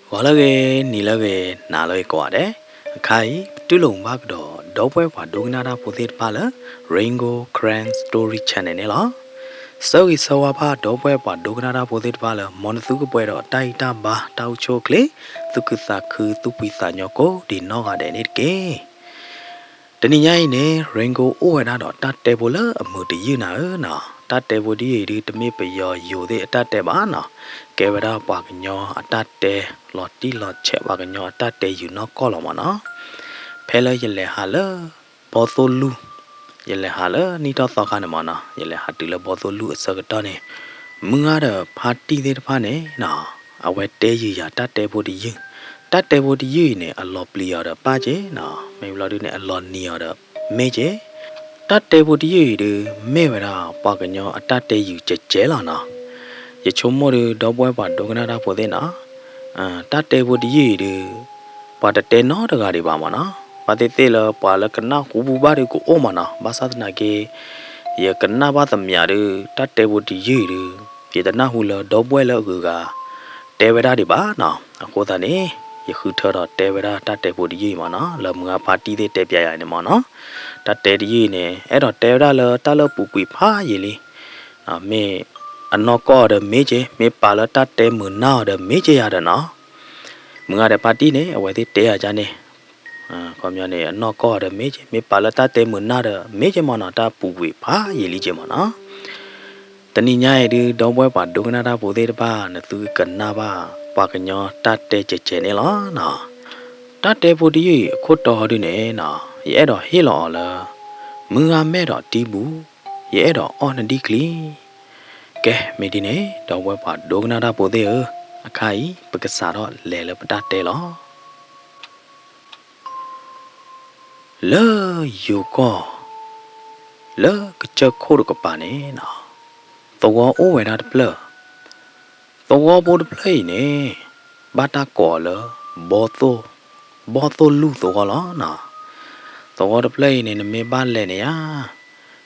ဂီၤလၢအဂ့ၤ, နံၤလၢအဂ့ၤ, နၤလၢအဂ့ၤကိးဂၤဒဲး, အခါအံၤ ပတူၢ်လိာ်မုာ်ဘၣ်ကဒီး ဒီပုၢ်ဝဲၢ်ပှၤဒိကနၣ်တၢ်ဖိသ့ၣ်တဖၣ်လၢ Rain Gold Karen Story Channel န့ၣ်လီၤ. ဆၢဂ့ၤဆၢဝါဘၣ် ဒီပုၢ်ဝဲၢ်ပှၤဒိကနၣ်တၢ်ဖိသ့ၣ်တဖၣ်လၢ မ်နသုကပှဲၤဒီးတၢ်ဂံၢ်တၢ်ဘါ တၢ်အိၣ်ဆူၣ်အိၣ်ချ့, သူၣ်ခုသးခု သူၣ်ဖှံသးညီကိးဒံးနီၢ်ဂၤဒဲးန့ၣ်တက့ၢ်. တနံၤညါအံၤန့ၣ် Rain Gold အိၣ်ဝဲဒၣ်ဒီးတၢ်တဲဖိလၢအမုာ်တယုၢ်နၤဧၢနီၤ. တၢ်တဲဖိတယုၢ်အံၤဒုး တမ့ၢ်ပယီၤယိၤသ့ၣ်အတၢ်တဲဘၣ်နီၤ. ကဲဝဲဒၣ်ပှၤကညီအတၢ်တဲလီၤတံၢ်လီၤဆဲး, ပှၤကညီအတၢ်တဲယုာ်နီၢ်ကီၢ်လီၤမ့ၢ်နီၤ. ဖဲလၢယလဲၤဟးလၢ ဘီသိၣ်လူၢ်, ယလဲၤဟးလၢနံၣ်ထီၣ်သီခါန့ၣ်မ့ၢ်နီၤ, ယလဲၤဟးတုၤလၢဘီသိၣ်လူၢ်အဆၢကတီၢ်န့ၣ်, မုၢ်ဂၤဒီးဖါတံၢ်သ့ၣ်တဖၣ်န့ၣ်နီၤ, အဝဲတဲယုာ်ယၤတၢ်တဲဖိတယုၢ်. တၢ်တဲဖိတယုၢ်အံၤန့ၣ် အလီၤပျံၤအီၤဒီးပၢ်က့နီၤ, မ့ၢ်ဘျီဒုန့ၣ် အလီၤနံၤအီၤဒီးမ့ၢ်က့. တၢ်တဲဖိတယုၢ်အံၤဒုး မ့ၢ်ဝဲဒၣ်ပှၤကညီအတၢ်တဲယုာ်ကဲကဲလီၤနီၤ. ယဆိကမိၣ်ဒုး ဒီပုၢ်ဝဲၢ်ပှၤဒိကနၣ်တၢ်ဖိသ့ၣ်နီၤ, တၢ်တဲဖိတယုၢ်အံၤဒုး ပှၤတတဲနီတဂၤဒံးဘၣ်မ့ၢ်နီၤ. ဘၣ်သ့ၣ်သ့ၣ်လၢပှၤလၢကနၣ်ဟူဘူဘၣ်ဒုးကအိၣ်မ့ၢ်နီၤ. ဘၣ်ဆၣ်သနာ်က့ ယကနၣ်ဘၣ်သမျးဒုး တၢ်တဲဖိတယုၢ်အံၤဒုး ယတနၢ်ဟူလၢဒီပုၢ်ဝဲၢ်လၢအဂုၤအဂၤ တဲဝဲဒၣ်ဒံးဘၣ်နီၤ. အဃိသတးန့ၣ် ယဃုထၢဒီးတဲဝဲဒၣ်တၢ်တဲဖိတယုၢ်အံၤမ့ၢ်နီၤ, လၢမုၢ်ဂၤဖါတံၢ်သ့ၣ်တဲပျးယၤန့ၣ်မ့ၢ်နီၤ. တၢ်တဲတယုၢ်အံၤန့ၣ် အဲၣ်ဒိးတဲဝဲဒၣ်လၢတၢ်လၢအပူၤကွံာ်ဖးယံာ်လံ မ့ၢ်အနီၢ်ကီၢ်အီၤဒီးမ့ၢ်က့, မ့ၢ်ပာ်လၢတၢ်တဲမုာ်နၢ်အီၤဒီးမ့ၢ်က့ယၤဒီးနီၤ. မုၢ်ဂၤဒီးဖါတံၢ်န့ၣ် အဝဲသ့ၣ်တဲယၤဒ်န့ၣ်, ခီပညီန့ၣ် အနီၢ်ကီၢ်အီၤဒီးမ့ၢ်က့, မ့ၢ်ပာ်လၢတၢ်တဲမုာ်နၢ်ဒီးမ့ၢ်က့မ့ၢ်နီၤ, တၢ်ပူၤကွံာ်ဖးယံာ်လံက့မ့ၢ်နီၤ. တနံၤညါအံၤဒုး ဒီပုၢ်ဝဲၢ်ပှၤဒိကနၣ်တၢ်ဖိသ့ၣ်တဖၣ် နသုကနၣ်ဘၣ် ပှၤကညီတၢ်တဲကဲကဲန့ၣ်လီၤနီၤ. တၢ်တဲဖိတယုၢ်အံၤအခိၣ်တီဟီဒုန့ၣ်နီၤ, ယအဲၣ်ဒိးဟ့ၣ်လီၤအီၤလၢ မုၢ်ဂၤမဲာ်ဒီးတံၢ်ဘူ, ယအဲၣ်ဒိးအီၣ်နဒံၣ်ချံ. ကဲ မ့ၢ်ဒ်န့ၣ် ဒီပုၢ်ဝဲၢ်ပှၤဒိကနၣ်တၢ်ဖိသ့ၣ်ဧၢ, အခါအံၤ ပကစးထီၣ်လဲၤလၢပတၢ်တဲလီၤ. လၢယိၤကီၢ် လၢကစၢၢ်ခိၣ်တကပၤန့ၣ်နီၤ, သဝီအိၣ်ဝဲဒၣ်တဖျၢၣ်, သဝီဖိတဖျၢၣ်အံၤန့ၣ် ဘၣ်တၢ်ကိးအီၤလၢ ဘီသိၣ်, ဘီသိၣ်လူၢ်သဝီလီၤနီၤ. သဝီတဖျၢၣ်အံၤန့ၣ် နမ့ၢ်ဘၣ်လဲၤန့ၣ်ယါ,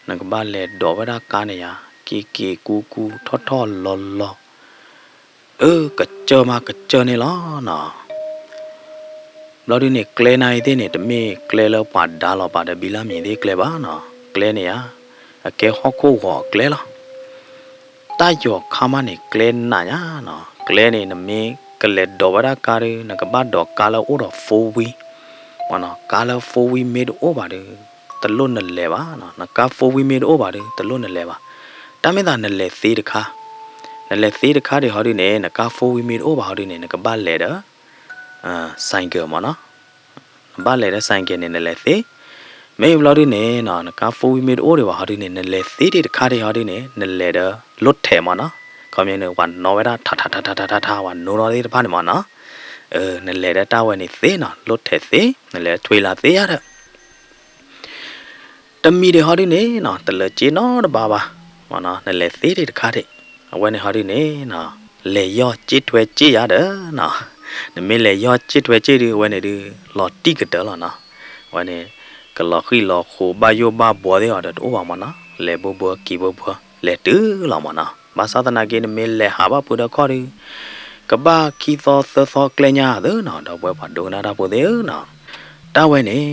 နကဘၣ်လဲၤဒိးဝဲဒၣ်ကါန့ၣ်ယါ, က့ၤက့ၤကူကူထီၣ်ထီၣ်လီၤလီၤ အၢ ကစၢၢ်မးကစၢၢ်န့ၣ်လီၤနီၤ. ဘျီဒုန့ၣ် ကျဲနၤအံၤသ့ၣ်န့ၣ် တမ့ၢ်ကျဲလၢပှၤဒါလီၤပာ်ဒီးဘံလၢမံၤသ့ၣ်ကျဲဘၣ်နီၤ. ကျဲန့ၣ်ဧါ, အကဲဟီၣ်ခိၣ်ဂီၤအကျဲလီၤ. တၢ်ယီၤခါမးန့ၣ် ကျဲနးညါနီၤ. ကျဲန့ၣ် နမ့ၢ်ကလဲၤဒိးဝဲဒၣ်ကါဒီး နကဘၣ်ဒိးကါလၢအိၣ်ဒီး four wheel မ့ၢ်နီၤ. ကါလၢ four wheel မ့ၢ်တအိၣ်ဘၣ်ဒီး တလိၣ်နလဲၤဘၣ်နီၤ. နကါ four wheel မ့ၢ်တအိၣ်ဘၣ်ဒီး တလိၣ်နလဲၤဘၣ်. တၢ်မ့ၢ်သးနလဲၤသ့တခါ, နလဲၤသ့တခါဒံးဟီဒုန့ၣ် နကါ four wheel မ့ၢ်တအိၣ်ဘၣ်ဟီဒုန့ၣ် နကဘၣ်လဲၤဒီး ဆိုင်ကယ် မ့ၢ်နီၤ. နဘၣ်လဲၤဒီး ဆိုင်ကယ် န့ၣ် နလဲၤသ့. မ့ၢ်ဘျီဒုန့ၣ်နီၤ နကါ four wheel မ့ၢ်တအိၣ်ဒံးဘၣ်ဟီဒုန့ၣ် နလဲၤသ့ဒံးတခါဒံးဟီဒုန့ၣ် နလဲၤဒီး လိၣ်ထဲး မ့ၢ်နီၤ. ခီပညီန့ၣ် ပှၤနီၣ်ဝဲဒၣ် ထးထးထးထးထးထးထး ပှၤနိထီၣ်သ့ၣ်တဖၣ်န့ၣ် မ့ၢ်နီၤ. အၢ နလဲၤဒီးတၢ်ဝဲန့ၣ်သ့နီၤ, လိၣ်ထဲးသ့, နလဲၤထွ့လးသ့ယါဒီး တမံၤဒံးဟီဒုန့ၣ်နီၤ တလၢၤစ့နီတဘ့ၣ်ဘၣ်, မ့ၢ်နီၤ နလဲၤသ့ဒံးတခါဒံး. အဝဲန့ၣ်ဟီဒုန့ၣ်နီၤ လဲၤယီၢ်စ့ထွဲစ့ယါဒီးနီၤ, နမ့ၢ်လဲၤယီၢ်စ့ထွဲစ့ဒု အဝဲန့ၣ်ဒု လီၤတံၢ်ကတၢၢ်လီၤနီၤ. အဝဲန့ၣ် ကလီၤဃံၣ်လီၤဃိး ဘၣ်ယိၣ်ဘၣ်ဘှီသ့ၣ်အီၤဒီးတအိၣ်ဘၣ်မ့ၢ်နီၤ, လဲၤဘိဘိက့ၤဘိဘိ လဲၤတုၤလီၤမ့ၢ်နီၤ. ဘၣ်ဆၣ်သနာ်က့ နမ့ၢ်လဲၤဟးဘၣ်ဖုဒီးခီၣ်ဒု ကဘၣ်ခံသီသၢသီကျဲညါသ့နီၤ, ဒီပုၢ်ဝဲၢ်ပှၤဒိကနၣ်တၢ်ဖိသ့ၣ်ဧၢနီၤ. တၢ်ဝဲန့ၣ်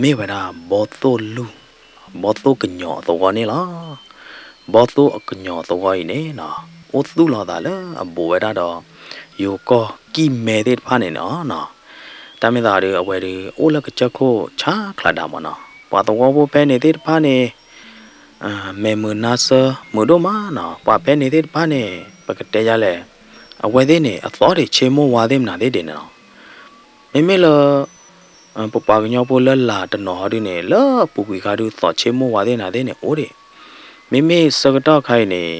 မ့ၢ်ဝဲဒၣ် ဘီသိၣ်လူၢ် ဘီသိၣ်ကညီၤအသဝီန့ၣ်လီၤ. ဘီသိၣ်အကညီၤအသဝီအံၤန့ၣ်နီၤ အိၣ်သူၣ်လီၤသးလၢအဘူးဝဲဒၣ်ဒီး ယိၤကီၢ်ကံၢ်မဲသ့ၣ်တဖၣ်န့ၣ်နီၤ. တၢ်မ့ၢ်သးဒု အဝဲဒု အိၣ်လၢကစၢၢ်ခိၣ်ဆါချးဒးမ့ၢ်နီၤ. ပှၤသဝီဖိဖဲန့ၣ်သ့ၣ်တဖၣ်န့ၣ် မဲာ်မုာ်နါဆၢ မုာ်ဒိၣ်မးနီၤ. ပှၤဖဲန့ၣ်သ့ၣ်တဖၣ်န့ၣ် ပကတဲယါလဲၣ်, အဝဲသ့ၣ်န့ၣ် အသီတ့ၢ်ဆ့မိၢ်ဝါသ့ၣ်မနုၤသ့ၣ်ဒ်န့ၣ်လီၤ. မ့မ့ၢ်လၢ ပပှၤကညီဖိလၢလာ်တနီၤဟီဒုန့ၣ် လၢအပူၤကွံာ်ခါဒု သီၣ်ဆ့မိၢ်ဝါသ့ၣ်မနုၤသ့ၣ်န့ၣ် အိၣ်ဒံး. မ့မ့ၢ်ဆၢကတီၢ်ခါအံၤန့ၣ်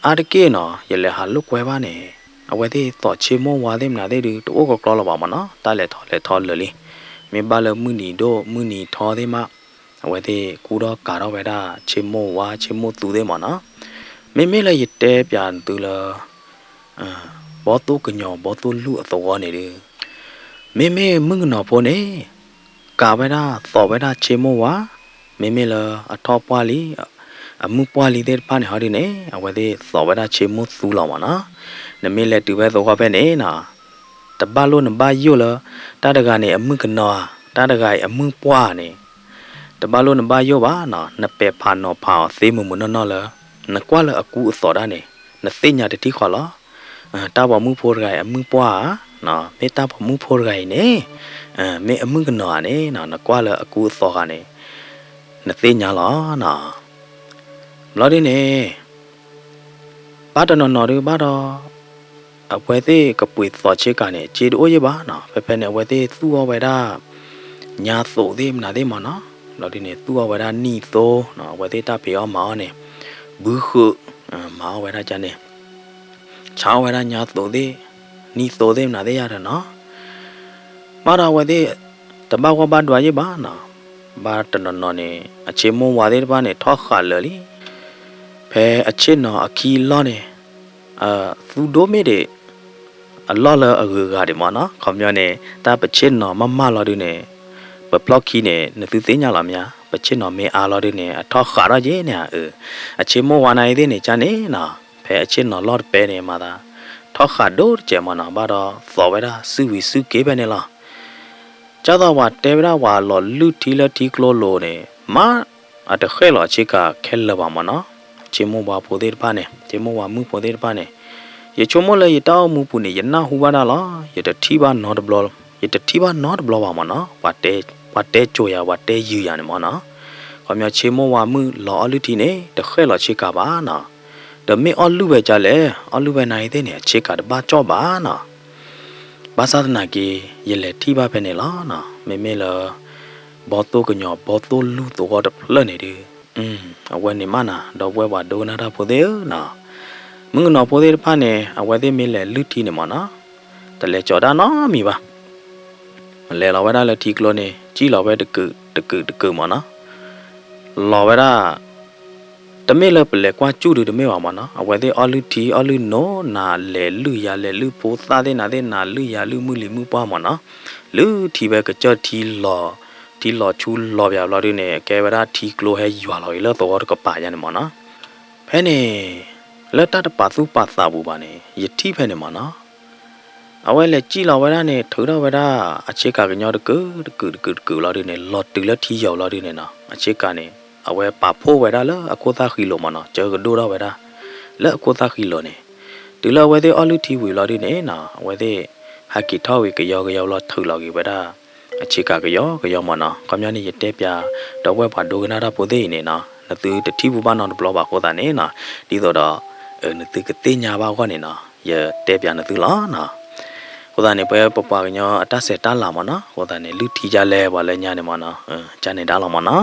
အါတက့ၢ်နီၤ ယလဲၤဟးလိာ်ကွဲဘၣ်န့ၣ် အဝဲသ့ၣ်သီၣ်ဆ့မိၢ်ဝါသ့ၣ်မနုၤသ့ၣ်ဒု တအိၣ်ကကျီလၢၤဘၣ်မ့ၢ်နီၤ, တၢ်လဲၤထီၣ်လဲၤထီလၢာ်လံ. မ့ၢ်ဘၣ်လၢမုၢ်နံၤဒိၣ် မုၢ်နံၤထီသ့ၣ်မး အဝဲသ့ၣ်ကူထီၣ်ကၤထီၣ်ဝဲဒၣ် ဆ့မိၢ်ဝါ ဆ့မိၢ်သူသ့ၣ်မ့ၢ်နီၤ. မ့မ့ၢ်လၢယတဲပျးသုလၢ ဘီသိၣ်ကညီၤ ဘီသိၣ်လူၢ်အသဝီန့ၣ်ဒု မ့မ့ၢ်မုၣ်ကနီၤဖိန့ၣ် ကၤဝဲဒၣ် သီၣ်ဝဲဒၣ်ဆ့မိၢ်ဝါ, မ့မ့ၢ်လၢအထီၣ်ပှၢ်လံ အမုၢ်ပှၢ်လံသ့ၣ်တဖၣ်န့ၣ်ဟီဒုန့ၣ် အဝဲသ့ၣ်သီၣ်ဝဲဒၣ်ဆ့မိၢ်သူလီၤမ့ၢ်နီၤ. နမ့ၢ်လဲၤတုၤဖဲသဝီဖဲန့ၣ်နီၤ တဘၣ်လိၣ်နဘၣ်ယိၣ်လၢ တၢ်တဂၤန့ၣ်အမုၣ်ကနီၤဧါ, တၢ်တဂၤအံၤအမုၣ်ပှၢ်ဧါန့ၣ် တဘၣ်လိၣ်နဘၣ်ယိၣ်ဘၣ်နီၤ. နပဲာ်ဖးနီၤဖးအီၤသ့မုၢ်မုၢ်နီၢ်နီၢ်လၢ နကွၢ်လၢအကူအသိးဒၣ်န့ၣ် နသ့ၣ်ညါတထံၣ်ဃီလီၤ. တၢ်ပိာ်မုၣ်ဖိတဂၤအံၤအမုၣ်ပှၢ်ဧါ, မ့ၢ်တၢ်ပိာ်မုၣ်ဖိတဂၤအံၤန့ၣ် မ့ၢ်အမုၣ်ကနီၤဧါန့ၣ် နကွၢ်လၢအကူအသိးဂၤန့ၣ် နသ့ၣ်ညါလီၤနီၤ. ဘျီဒ်န့ၣ် ဘၣ်တနီၤနီၤဒုးဘၣ်ဒီး အဝဲသ့ၣ်ကပှ့ၤသိးဆ့ကၤန့ၣ် စ့တအိၣ်ယဲၢ်ဘၣ်နီၤ. ဖဲဖဲန့ၣ် အဝဲသ့ၣ်သူၣ်အီၣ်ဝဲဒၣ် ညါသိးသ့ၣ်မနုၤသ့ၣ်မးနီၤ. ဘျီဒ်န့ၣ် သူၣ်အီၣ်ဝဲဒၣ်နံၣ်သိနီၤ, အဝဲသ့ၣ်တၢ်ဖံးအီၣ်မၤအီၣ်န့ၣ် ဘုဃုာ် မၤအီၣ်ဝဲဒၣ်ကန့ၣ် ဆါအီၣ်ဝဲဒၣ်ညါသိးသ့ၣ် နံၣ်သိသ့ၣ်မနုၤသ့ၣ်ယါဒီးနီၤ. ဘၣ်ဒီးအဝဲသ့ၣ် တဘၣ်ဂီၢ်ဘၣ်ဒွးယဲၢ်ဘၣ်နီၤ. ဘၣ်တနီၤနီၤန့ၣ် အဆ့မိၢ်ဝါသ့ၣ်တဖၣ်န့ၣ် ထီၣ်ဃာ်လၢာ်လံ. ဖဲအဆ့ၣ်နီၤအခံအလီၢ်န့ၣ် သူဒိၣ်မ့ၢ်ဒံး အလီၢ်လၢအဂုၤအဂၤဒံးမးနီၤ. ခီပညီန့ၣ် တၢ်ပဆ့ၣ်နီၤမးမးလီၤဒုးန့ၣ် ပဖျီၣ်ခံန့ၣ် နသုသ့ၣ်ညါလီၤမ့ၢ်ဧါ, ပဆ့ၣ်နီၤမ့ၢ်အါလီၤဒုးန့ၣ် အထီၣ်ဃာ်ထီၣ်က့ၤန့ၣ်ဧါ. အဆ့မိၢ်ဝါနၤအံၤသ့ၣ်န့ၣ် ကန့ၣ်နီၤ, ဖဲအဆ့ၣ်နီၤလီၢ်တပဲန့ၣ် မၤသး ထီၣ်ဃာ်ဒိၣ်တစဲးမးနီၤ, ဘၣ်ဒီးသိးဝဲဒၣ်စုဝံၤစုက့ၤဖဲန့ၣ်လီၤ. ကၢ်သိးပှၤတဲဝဲဒၣ်ပှၤလီၤလုၢ်ထံလၢထံကျိလိၤန့ၣ် မ့ၢ်အတဃဲၣ်လီၤဆ့ကၤခဲလၢာ်ဘၣ်မးနီၤ. ဆ့မိၢ်ဝါဖိသ့ၣ်တဖၣ်န့ၣ် ဆ့မိၢ်ဝါမုၣ်ဖိသ့ၣ်တဖၣ်န့ၣ် ယဆိကမိၣ်လၢယတၢ်အိၣ်မူပူၤန့ၣ် ယနၢ်ဟူဘၣ်ဒၣ်လီၤ. ယတထံၣ်ဘၣ်နီတဘျီ, ယတထံၣ်ဘၣ်နီတဘျီဘၣ်မးနီၤ. ပှၤတဲ, ပှၤတဲကိၤယၤ, ပှၤတဲယုာ်ယၤန့ၣ်မးနီၤ. ခီပညီဆ့မိၢ်ဝါမုၣ်လီၤအီၣ်လုၢ်ထံန့ၣ် တဃဲၣ်လီၤဆ့ကၤဘၣ်နီၤ. ဒီးမ့ၢ်အီၣ်လုၢ်ဝဲဒ်လဲၣ်, အီၣ်လုၢ်ဝဲနၤအံၤသ့ၣ်န့ၣ် အဆ့ကၤတဘၣ်ကၠီၣ်ဘၣ်နီၤ. ဘၣ်ဆၣ်သနာ်က့ ယလဲၤထံၣ်ဘၣ်ဖဲန့ၣ်လီၤနီၤ. မ့မ့ၢ်လၢ ဘီသိၣ်ကညီၤ ဘီသိၣ်လူၢ်သဝီတဖျၢၣ်န့ၣ်ဒုး အဝဲန့ၣ်မးနီၤ ဒီပုၢ်ဝဲၢ်ပှၤဒိကနၣ်တၢ်ဖိသ့ၣ်ဧၢနီၤ. မုၣ်ကနီၤဖိသ့ၣ်တဖၣ်န့ၣ် အဝဲသ့ၣ်မ့ၢ်လဲၤလုၢ်ထံန့ၣ်မးနီၤ တလဲၤကၠီၤတၢ်နီတမံၤဘၣ်. လဲၤလီၤဝဲဒၣ်လၢထံကျိန့ၣ် စံၣ်လီၤဝဲတကုာ်တကုာ်တကုာ်မးနီၤ. လီၤဝဲဒၣ် တမ့ၢ်လၢပလဲၤကွၢ်စူၣ်ဒုးတမ့ၢ်ဘၣ်မးနီၤ. အဝဲသ့ၣ်အီၣ်လုၢ်ထံအီၣ်လုၢ်နိ နၤလဲၤလုၢ်ယၤလဲၤလုၢ်ဖိသၣ်သ့ၣ်နၤသ့ၣ် နၤလုၢ်ယၤလုၢ်မုၢ်လံၤမုၢ်ပှၢ်မးနီၤ. လုၢ်ထံဝဲကစၢၢ်ထံလီၤ, ထံလီၤဆူလီၤပၠးဘျီဒုးန့ၣ် ကဲဝဲဒၣ်ထံကျိဟဲယွၤလီၤက့ၤလၢသဝီတကပၤယါန့ၣ်မးနီၤ. ဖဲန့ၣ် လၢတၢ်တပာ်သူၣ်ပာ်သးပူၤဘၣ်န့ၣ် ယထံၣ်ဖဲန့ၣ်မးနီၤ အဝဲလဲၤစံၣ်လီၤဝဲဒၣ်န့ၣ် ထုးထီၣ်ဝဲဒၣ် အဆ့ကၤကညီတကုာ်တကုာ်တကုာ်တကုာ်လီၤဒုးန့ၣ် လီၤတုၤလၢထံယီၤလီၤဒုးန့ၣ်နီၤ အဆ့ကၤန့ၣ် အဝဲပာ်ဖှိၣ်ဝဲဒၣ်လၢအခိၣ်သၣ်ဃံလိၤမးနီၤ ကၢကဒိၣ်ထီၣ်ဝဲဒၣ် လၢအခိၣ်သၣ်ဃံလိၤန့ၣ် တုၤလၢအဝဲသ့ၣ်အီၣ်လုၢ်ထံဝံၤလီၤဒုးန့ၣ်နီၤ အဝဲသ့ၣ် ဟဲက့ၤထီၣ်ဝံၤကယီကယီလီၤထုးလီၤက့ၤဝဲဒၣ် အဆ့ကၤကယီကယီမးနီၤ ခီပညီန့ၣ် ယတဲပၠး ဒီပုၢ်ဝဲၢ်ပှၤဒိကနၣ်တၢ်ဖိသ့ၣ်အံၤန့ၣ်နီၤ နသုတထံၣ်ဘူးဘၣ်နီတဘျီဘၣ်အဃိသတးန့ၣ်နီၤ ဒ်သိးဒီး နသုကသ့ၣ်ညါဘၣ်အဂီၢ်န့ၣ်နီၤ ယတဲပၠးနသုလီၤနီၤ အဃိသတးန့ၣ် ပဝဲပပှၤကညီအတၢ်ဆဲးတၢ်လၤမးနီၤ အဃိသတးန့ၣ် လုၢ်ထံဒ်လဲၣ်ပှၤလၢညါန့ၣ်မးနီၤ ကန့ၣ်ဒါလီၤမးနီၤ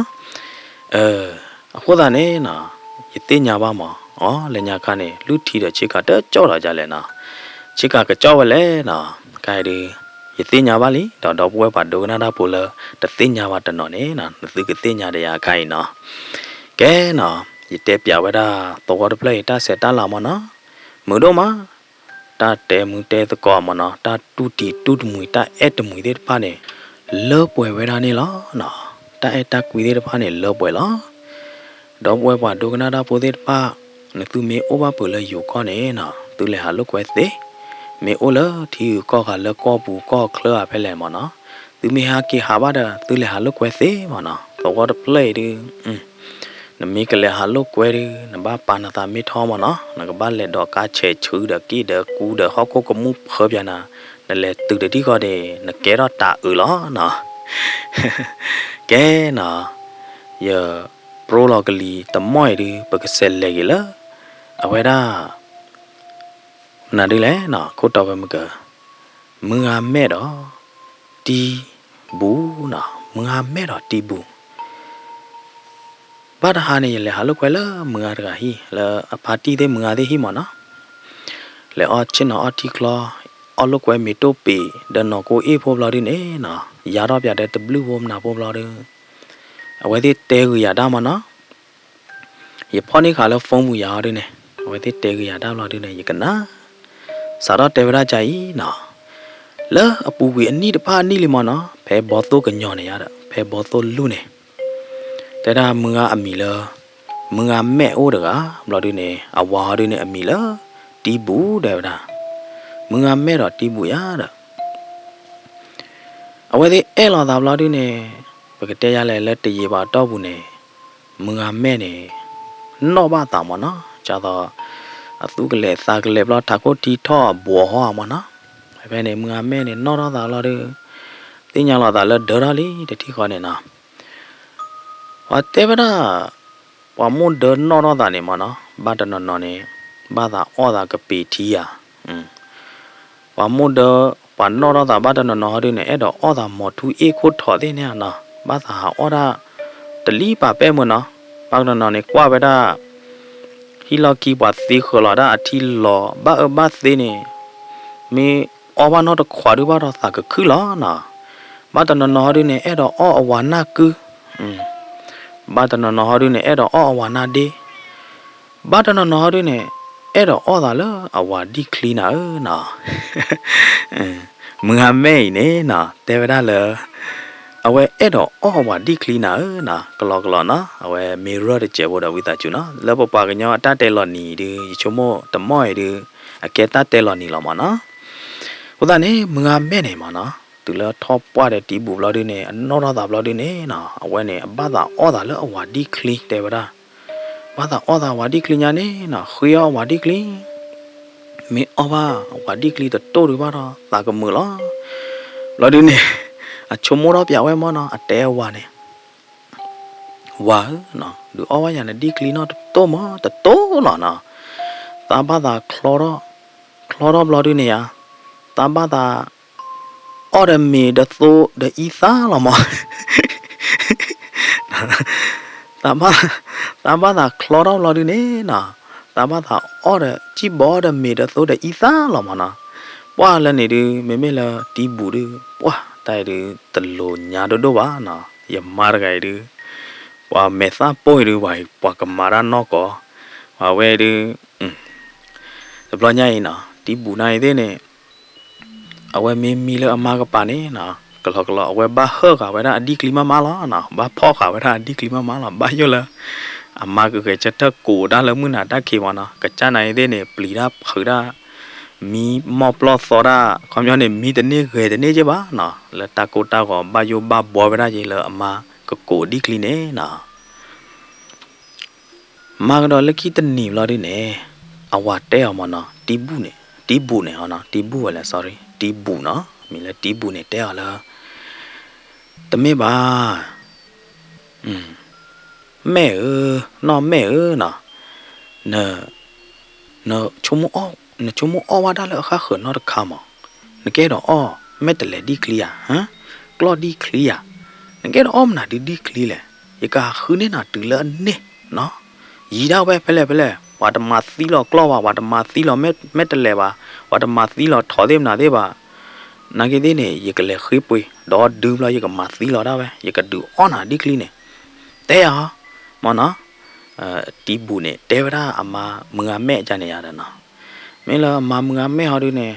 အဃိသတးန့ၣ်နီၤ ယသ့ၣ်ညါဘၣ်မး အီ လၢညါခါန့ၣ် လုၢ်ထံဒီးဆ့ကၤတကၠီၣ်ဒီးဒ်လဲၣ်နီၤ ဆ့ကၤကကၠီၣ်ဝဲလဲၣ်နီၤ ကဲဒုး ယသ့ၣ်ညါဘၣ်လံ ဒီးဒီပုၢ်ဝဲၢ်ပှၤဒိကနၣ်တၢ်ဖိလၢ တသ့ၣ်ညါဘၣ်တနီၤန့ၣ်နီၤ နသုကသ့ၣ်ညါဒီးယၤအခါအံၤနီၤ ကဲနီၤ ယတဲပၠးဝဲဒၣ် သဝီတဖျၢၣ်အံၤတၢ်ဆဲးတၢ်လၤမးနီၤ မုာ်ဒိၣ်မး တၢ်တဲမုာ်တဲသကိးမးနီၤ တၢ်တူၢ်တံၢ်တူၢ်တမှံၤ တၢ်အဲၣ်တမှံၤသ့ၣ်တဖၣ်န့ၣ် လၢပှဲၤဝဲဒၣ်န့ၣ်လီၤနီၤ တၢ်အဲၣ်တၢ်ကွံသ့ၣ်တဖၣ်န့ၣ် လၢပှဲၤလီၤ ဒီပုၢ်ဝဲၢ်ပှၤဒိကနၣ်တၢ်ဖိသ့ၣ်တဖၣ် နသုမ့ၢ်အိၣ်ဘၣ်ပှၤလၢယိၤကီၢ်န့ၣ်နီၤ သုလဲၤဟးလိာ်ကွဲသ့, မ့ၢ်အိၣ်လၢထံဂုၤကီၢ်ဂၤလၢကီၢ်ပူၤကီၢ်ချၢဧါဖဲလဲၣ်မးနီၤ, သုမ့ၢ်ဟဲက့ၤဟးဘၣ်ဒီး သုလဲၤဟးလိာ်ကွဲသ့မးနီၤ, သဝီတဖျၢၣ်အံၤဒုး နမ့ၢ်ကလဲၤဟးလိာ်ကွဲဒုး နဘၣ်ပာ်နသးမ့ၢ်ထီမးနီၤ, နကဘၣ်လဲၤဒီးကါဆဲးဆူဒီးက့ၣ်ဒီးကူဒီးဟီၣ်ခိၣ်ကမူၣ်ဖၢပၠးနၤ, နလဲၤတုၤတထံၣ်ဃီန့ၣ် နကဲထီၣ်တၤအုးလီၤနီၤ. ကဲနီၤ, ယ ပြိလီၤကလံၤတမီၢ်အံၤဒုး ပကစဲးလဲၤက့ၤလၢ အဝဲဒၣ် မနုၤဒ်လဲၣ်နီၤ ခိၣ်တီဝဲမုၢ်ကၢၤ, မုၢ်ဂၤမဲာ်ဒီး တံၢ်ဘူနီၤ, မုၢ်ဂၤမဲာ်ဒီးတံၢ်ဘူ. ဘၣ်တဟါန့ၣ် ယလဲၤဟးလိာ်ကွဲလၢမုၢ်ဂၤတဂၤဟံၣ် လၢအဖါတံၢ်သ့ၣ်မုၢ်ဂၤသ့ၣ်ဟံၣ်မးနီၤ. လဲၤအီၣ်ဆ့ၣ်နီၤအီၣ်ထံချီ, အီၣ်လိာ်ကွဲမ့ၤတိၢ်ပ့ၤ ဒီးနီၢ်ကိအ့ၣ်ဖိဘျီဒုးန့ၣ်နီၤ, ယါထီၣ်ပၠးဒီးတဘျုးဖိမနုၤဖိဘျီဒုး အဝဲသ့ၣ်တဲဂုာ်ယၤဒၣ်မးနီၤ. ယဖီၣ်န့ၢ်ဃာ်လၢ phone ပူၤယၤအီၤဒုးန့ၣ် အဝဲသ့ၣ်တဲဂုာ်ယၤဒၣ်ဘျီဒုးန့ၣ် ယကနၣ် စးထီၣ်တဲဝဲဒၣ်ကအံၤနီၤ, လၢအပူၤကွံာ်အနံၣ်တဖၣ်အနံၣ်လံမးနီၤ, ဖဲဘီသိၣ်ကညီၤန့ၣ်ယါဒီး ဖဲဘီသိၣ်လူၢ်န့ၣ် တဲဒၣ်မုၢ်ဂၤအမံၤလၢ မုၢ်ဂၤမဲာ်အိၣ်တဂၤ ဘျီဒုးန့ၣ် အဝၤအီၤဒုးန့ၣ် အမံၤလၢ တံၢ်ဘူဒဲဝဲဒၣ်, မုၢ်ဂၤမဲာ်ဒီးတံၢ်ဘူယါဒီး အဝဲသ့ၣ်အဲၣ်လီၤသးဘျီဒုန့ၣ်, ပကတဲယၤလဲၣ်လၢတယံာ်ဘၣ်အတီၢ်ပူၤန့ၣ်, မုၢ်ဂၤမဲာ်န့ၣ် နီၣ်ဘၣ်သးမၢ်နီၤ, ဒ်သိး အသူကလဲၤသးကလဲၤဘျီ ထးခိၣ်ထံထီၣ်အဘှီဟီဧါမၢ်နီၤ, ဖဲန့ၣ် မုၢ်ဂၤမဲာ်န့ၣ် နီၣ်ထီၣ်သးလီၤဒု, သ့ၣ်ညါလီၤသးလၢဒၢထီၣ်လံတထံၣ်ဃီန့ၣ်နီၤ, ပှၤတဲဝဲဒၣ် ပှၤမိၢ်ဒၢနီၣ်ထီၣ်သးန့ၣ်မၢ်နီၤ, ဘၣ်တနီၤနီၤန့ၣ် ဘၣ်သးအီၣ်သးကပ့ၤထံဧါ, ပှၤမိၢ်ဒၢ ပှၤနီၣ်ထီၣ်သးဘၣ်တနီၤနီၤဟီဒုန့ၣ် အဲၣ်ဒိးအီၣ်သးမီၤထူအ့ၣ်ခိၣ်ထိးသ့ၣ်န့ၣ်ဧါနီၤ, ဘၣ်သးဟးအီၣ်ဒၣ် တလံၣ်ပာ်ပဲၣ်မၢ်နီၤ, ဘၣ်တနီၤနီၤန့ၣ် ကွၢ်ဝဲဒၣ် ဟံၣ်လီၢ်ခံပှၤသ့ဃၢၤလီၤဒၣ်အထံလီၤ ဘၣ်အၢဘၣ်သီန့ၣ်, မ့ၢ်အီၣ်ဘၣ်နီတခွးဒုဘၣ်ဒီးသးကခုၣ်လီၤနီၤ, ဘၣ်တနီၤနီၤဟီဒုန့ၣ် အဲၣ်ဒိးအီၣ်အဝၤနၢ်ကု, ဘၣ်တနီၤနီၤဟီဒုန့ၣ် အဲၣ်ဒိးအီၣ်အဝၤနၢ်ဒ့ ဘၣ်တနီၤနီၤဟီဒုန့ၣ် အဲၣ်ဒိးအီၣ်သးလၢအဝၤဒံၣ်ချံနၤဧၢနီၤ, မုၢ်ဂၤမဲာ်အံၤန့ၣ်နီၤ တဲဝဲဒၣ်လၢ အဝဲအဲၣ်ဒိးအီၣ်အဝၤဒံၣ်ချံနၤဧၢနီၤ, ကလီကလီနီၤ, အဝဲမ့ၢ်ရၢၢ်တစဲးဖိဒီးဝံသးစူၤနီၤ, လၢပပှၤကညီအတၢ်တဲလီၤနံၤအံၤဒု ယဆိကမိၣ်တမီၢ်အံၤဒု အကဲတၢ်တဲလီၤနံၤလီၤမၢ်နီၤ, အဃိသတးန့ၣ် မုၢ်ဂၤမဲာ်န့ၣ်မၢ်နီၤ တုၤလၢထီၣ်ပှၢ်ဒီးတံဘူၣ်ဘျီဒုန့ၣ် အနီၣ်ထီၣ်သးဘျီဒုန့ၣ်နီၤ အဝဲန့ၣ် အဘၣ်သးအီၣ်သးလၢအဝၤဒံၣ်ချံ တဲဝဲဒၣ်, ဘၣ်သးအီၣ်သးအဝၤဒံၣ်ချံညါန့ၣ်နီၤ ဃ့အီၣ်အဝၤဒံၣ်ချံ မ့ၢ်အီၣ်ဘၣ်အဝၤဒံၣ်ချံတတိၢ်ဒုဘၣ်ဒီး သးကမုာ်လီၤ, ဘျီဒုန့ၣ် အဆိကမိၣ်ထီၣ်ပၠးဝဲမၢ်နီၤ အတဲအဝၤန့ၣ် ဝၤဧၢ, ဒုးအီၣ်ဘၣ်ယၤနဒံၣ်ချံနီတတိၢ်မၢ် တတိၢ်လီၤနီၤ, သးဘၣ်သးချီထီၣ်, ချီထီၣ်ဘျီဒုန့ၣ်ဧါ, သးဘၣ်သး အီၣ်ဒီးမ့ၤဒီးသိဒီးအံသၣ်လီၤမၢ် သးဘၣ်သးချီထီၣ်ဘျီဒုန့ၣ်နီၤ, သးဘၣ်သးအီၣ်ဒီး ကံၣ်ဘီဒီးမ့ၤဒီးသိဒီးအံသၣ်လီၤမၢ်နီၤ, ပှၢ်လၢန့ၣ်ဒု မ့မ့ၢ်လၢတံဘူၣ်ဒု ပှၢ်တၢ်အံၤဒု တလိၤညါဒိၣ်ဒိၣ်ဘၣ်နီၤ, ယမါတဂၤအံၤဒု ပှၤမဲာ်သၣ်ပိၢ်အံၤဒု ပှၤကမၤတၢ်နီၢ်ကီၢ်, ပှၤဝဲအံၤဒု တဘျီညါအံၤနီၤ တံဘူၣ်နၤအံၤသ့ၣ်န့ၣ် အဝဲမ့ၢ်မံလၢအမါကပၤန့ၣ်နီၤ ကလီကလီ အဝဲဘၣ်ဟၢၣ်ဃာ်ဝဲဒၣ်အဒံၣ်ချံမးမးလီၤနီၤ, ဘၣ်ဖီၣ်ဃာ်ဝဲဒၣ်အဒံၣ်ချံမးမးလီၤ, ဘၣ်ယိၣ်လၢ အမါကဂဲၤဆၢထၢၣ်ကိးတၢ်လၢမုၢ်နၤတၢ်ခံးမၢ်နီၤ, ကစၢ်နၤအံၤသ့ၣ်န့ၣ် ပျံၤတၢ်ဖုးတၢ် မံမီၢ်ပျီၢ်သီတၢ် ခီပညီန့ၣ် မံတန့ၢ်ဂဲၤတန့ၢ်က့ဘၣ်နီၤ, လၢတၢ်ကိၢ်တၢ်ဂီၤဘၣ်ယိၣ်ဘၣ်ဘှီဝဲဒၣ်က့လၢအမါကကိးဒံၣ်ချံန့ၣ်နီၤ မၤကဒီးလၢခံတနံၤဘျီဒုန့ၣ် အဝၤတဲအီၤမၢ်နီၤ တံဘူၣ်န့ၣ် တံဘူၣ်န့ၣ် တံဘူၣ်ဝဲလဲၣ် sorry တံဘူၣ်နီၤ မ့ၢ်လၢတံဘူၣ်န့ၣ်တဲအီၤလၢ တမ့ၢ်ဘၣ် မဲာ်ဧၢ, နီၢ်မဲာ်ဧၢနီၤ, န နဆိကမိၣ်အီၣ်ဝဲဒၣ်လၢအဃၣ်ဃၢၤနီတခါမး, နကအဲၣ်ဒိးအီၣ်မဲာ်တဲးလဲးဒံၣ်ချံဧါ, ဟၢ, ကျီၢ်ဒံၣ်ချံဧါ, နကအဲၣ်ဒိးအီၣ်မနုၤဒုဒံၣ်ချံလဲၣ်, ယကဟးဃုန့ၢ်နၤတုၤလၢအန့ၢ်နီၤ, ယံၤဒၣ်ဝဲဖဲလဲၣ်ဖဲလဲၣ်, ပှၤတမၤသံလီၤကျီၢ်ဘၣ်, ပှၤတမၤသံလီၤမဲာ်တဲးလဲးဘၣ်, ပှၤတမၤသံလီၤထိးသ့ၣ်မနုၤသ့ၣ်ဘၣ်, နာ်က့သ့ၣ်န့ၣ် ယကလဲၤဃ့ပှ့ၤ, ဒီးဒုဘျီယကမၤသံလီၤဒၣ်ဝဲ, ယကဒုးအီၣ်နၤဒံၣ်ချံန့ၣ်, တဲယၤ မ့ၢ်နီၤ, တံဘူၣ်န့ၣ် တဲဝဲဒၣ်အမါမုၢ်ဂၤမဲာ်ကန့ၣ်ယၤဒီးနီၤ, မ့ၢ်လၢအမါမုၢ်ဂၤမဲာ်ဟီဒုန့ၣ်,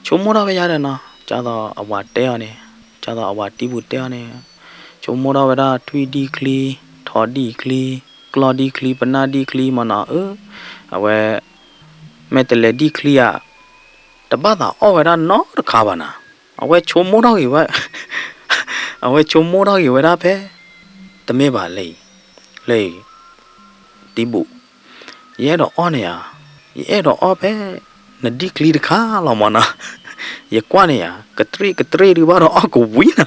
ဆိကမိၣ်ထီၣ်ဝဲယၤဒီးနီၤ, ဒ်သိးအဝၤတဲအီၤန့ၣ်, ဒ်သိးအဝၤတံဘူၣ်တဲအီၤန့ၣ်, ဆိကမိၣ်ထီၣ်ဝဲဒၣ်ထွံၣ်ဒံၣ်ချံ, ထိးဒံၣ်ချံ, ကျီၢ်ဒံၣ်ချံ, ပနၢ်ဒံၣ်ချံမ့ၢ်နီၤ, အၢ, အဝဲ မဲာ်တဲးလဲးဒံၣ်ချံဧါ, တဘၣ်သးအီၣ်ဝဲဒၣ်နီတခါဘၣ်နၤ, အဝဲဆိကမိၣ်ထီၣ်က့ၤဝဲ, အဝဲဆိကမိၣ်ထီၣ်က့ၤဝဲဒၣ်ဖဲ, တမ့ၢ်ဘၣ်လၢအံၤ, လၢအံၤ, တံဘူၣ်, ယအဲၣ်ဒိးအီၣ်န့ၣ်ဧါ, ယအဲၣ်ဒိးအီၣ်ဖဲ, နဒံၣ်ချံတခါလီၤမ့ၢ်နီၤ, ယကွၢ်န့ၣ်ဧါ, ကတြ့ၣ်ကတြ့ၣ်ဒုးဘၣ်ဒီးအီၣ်ကဝံၤနၤ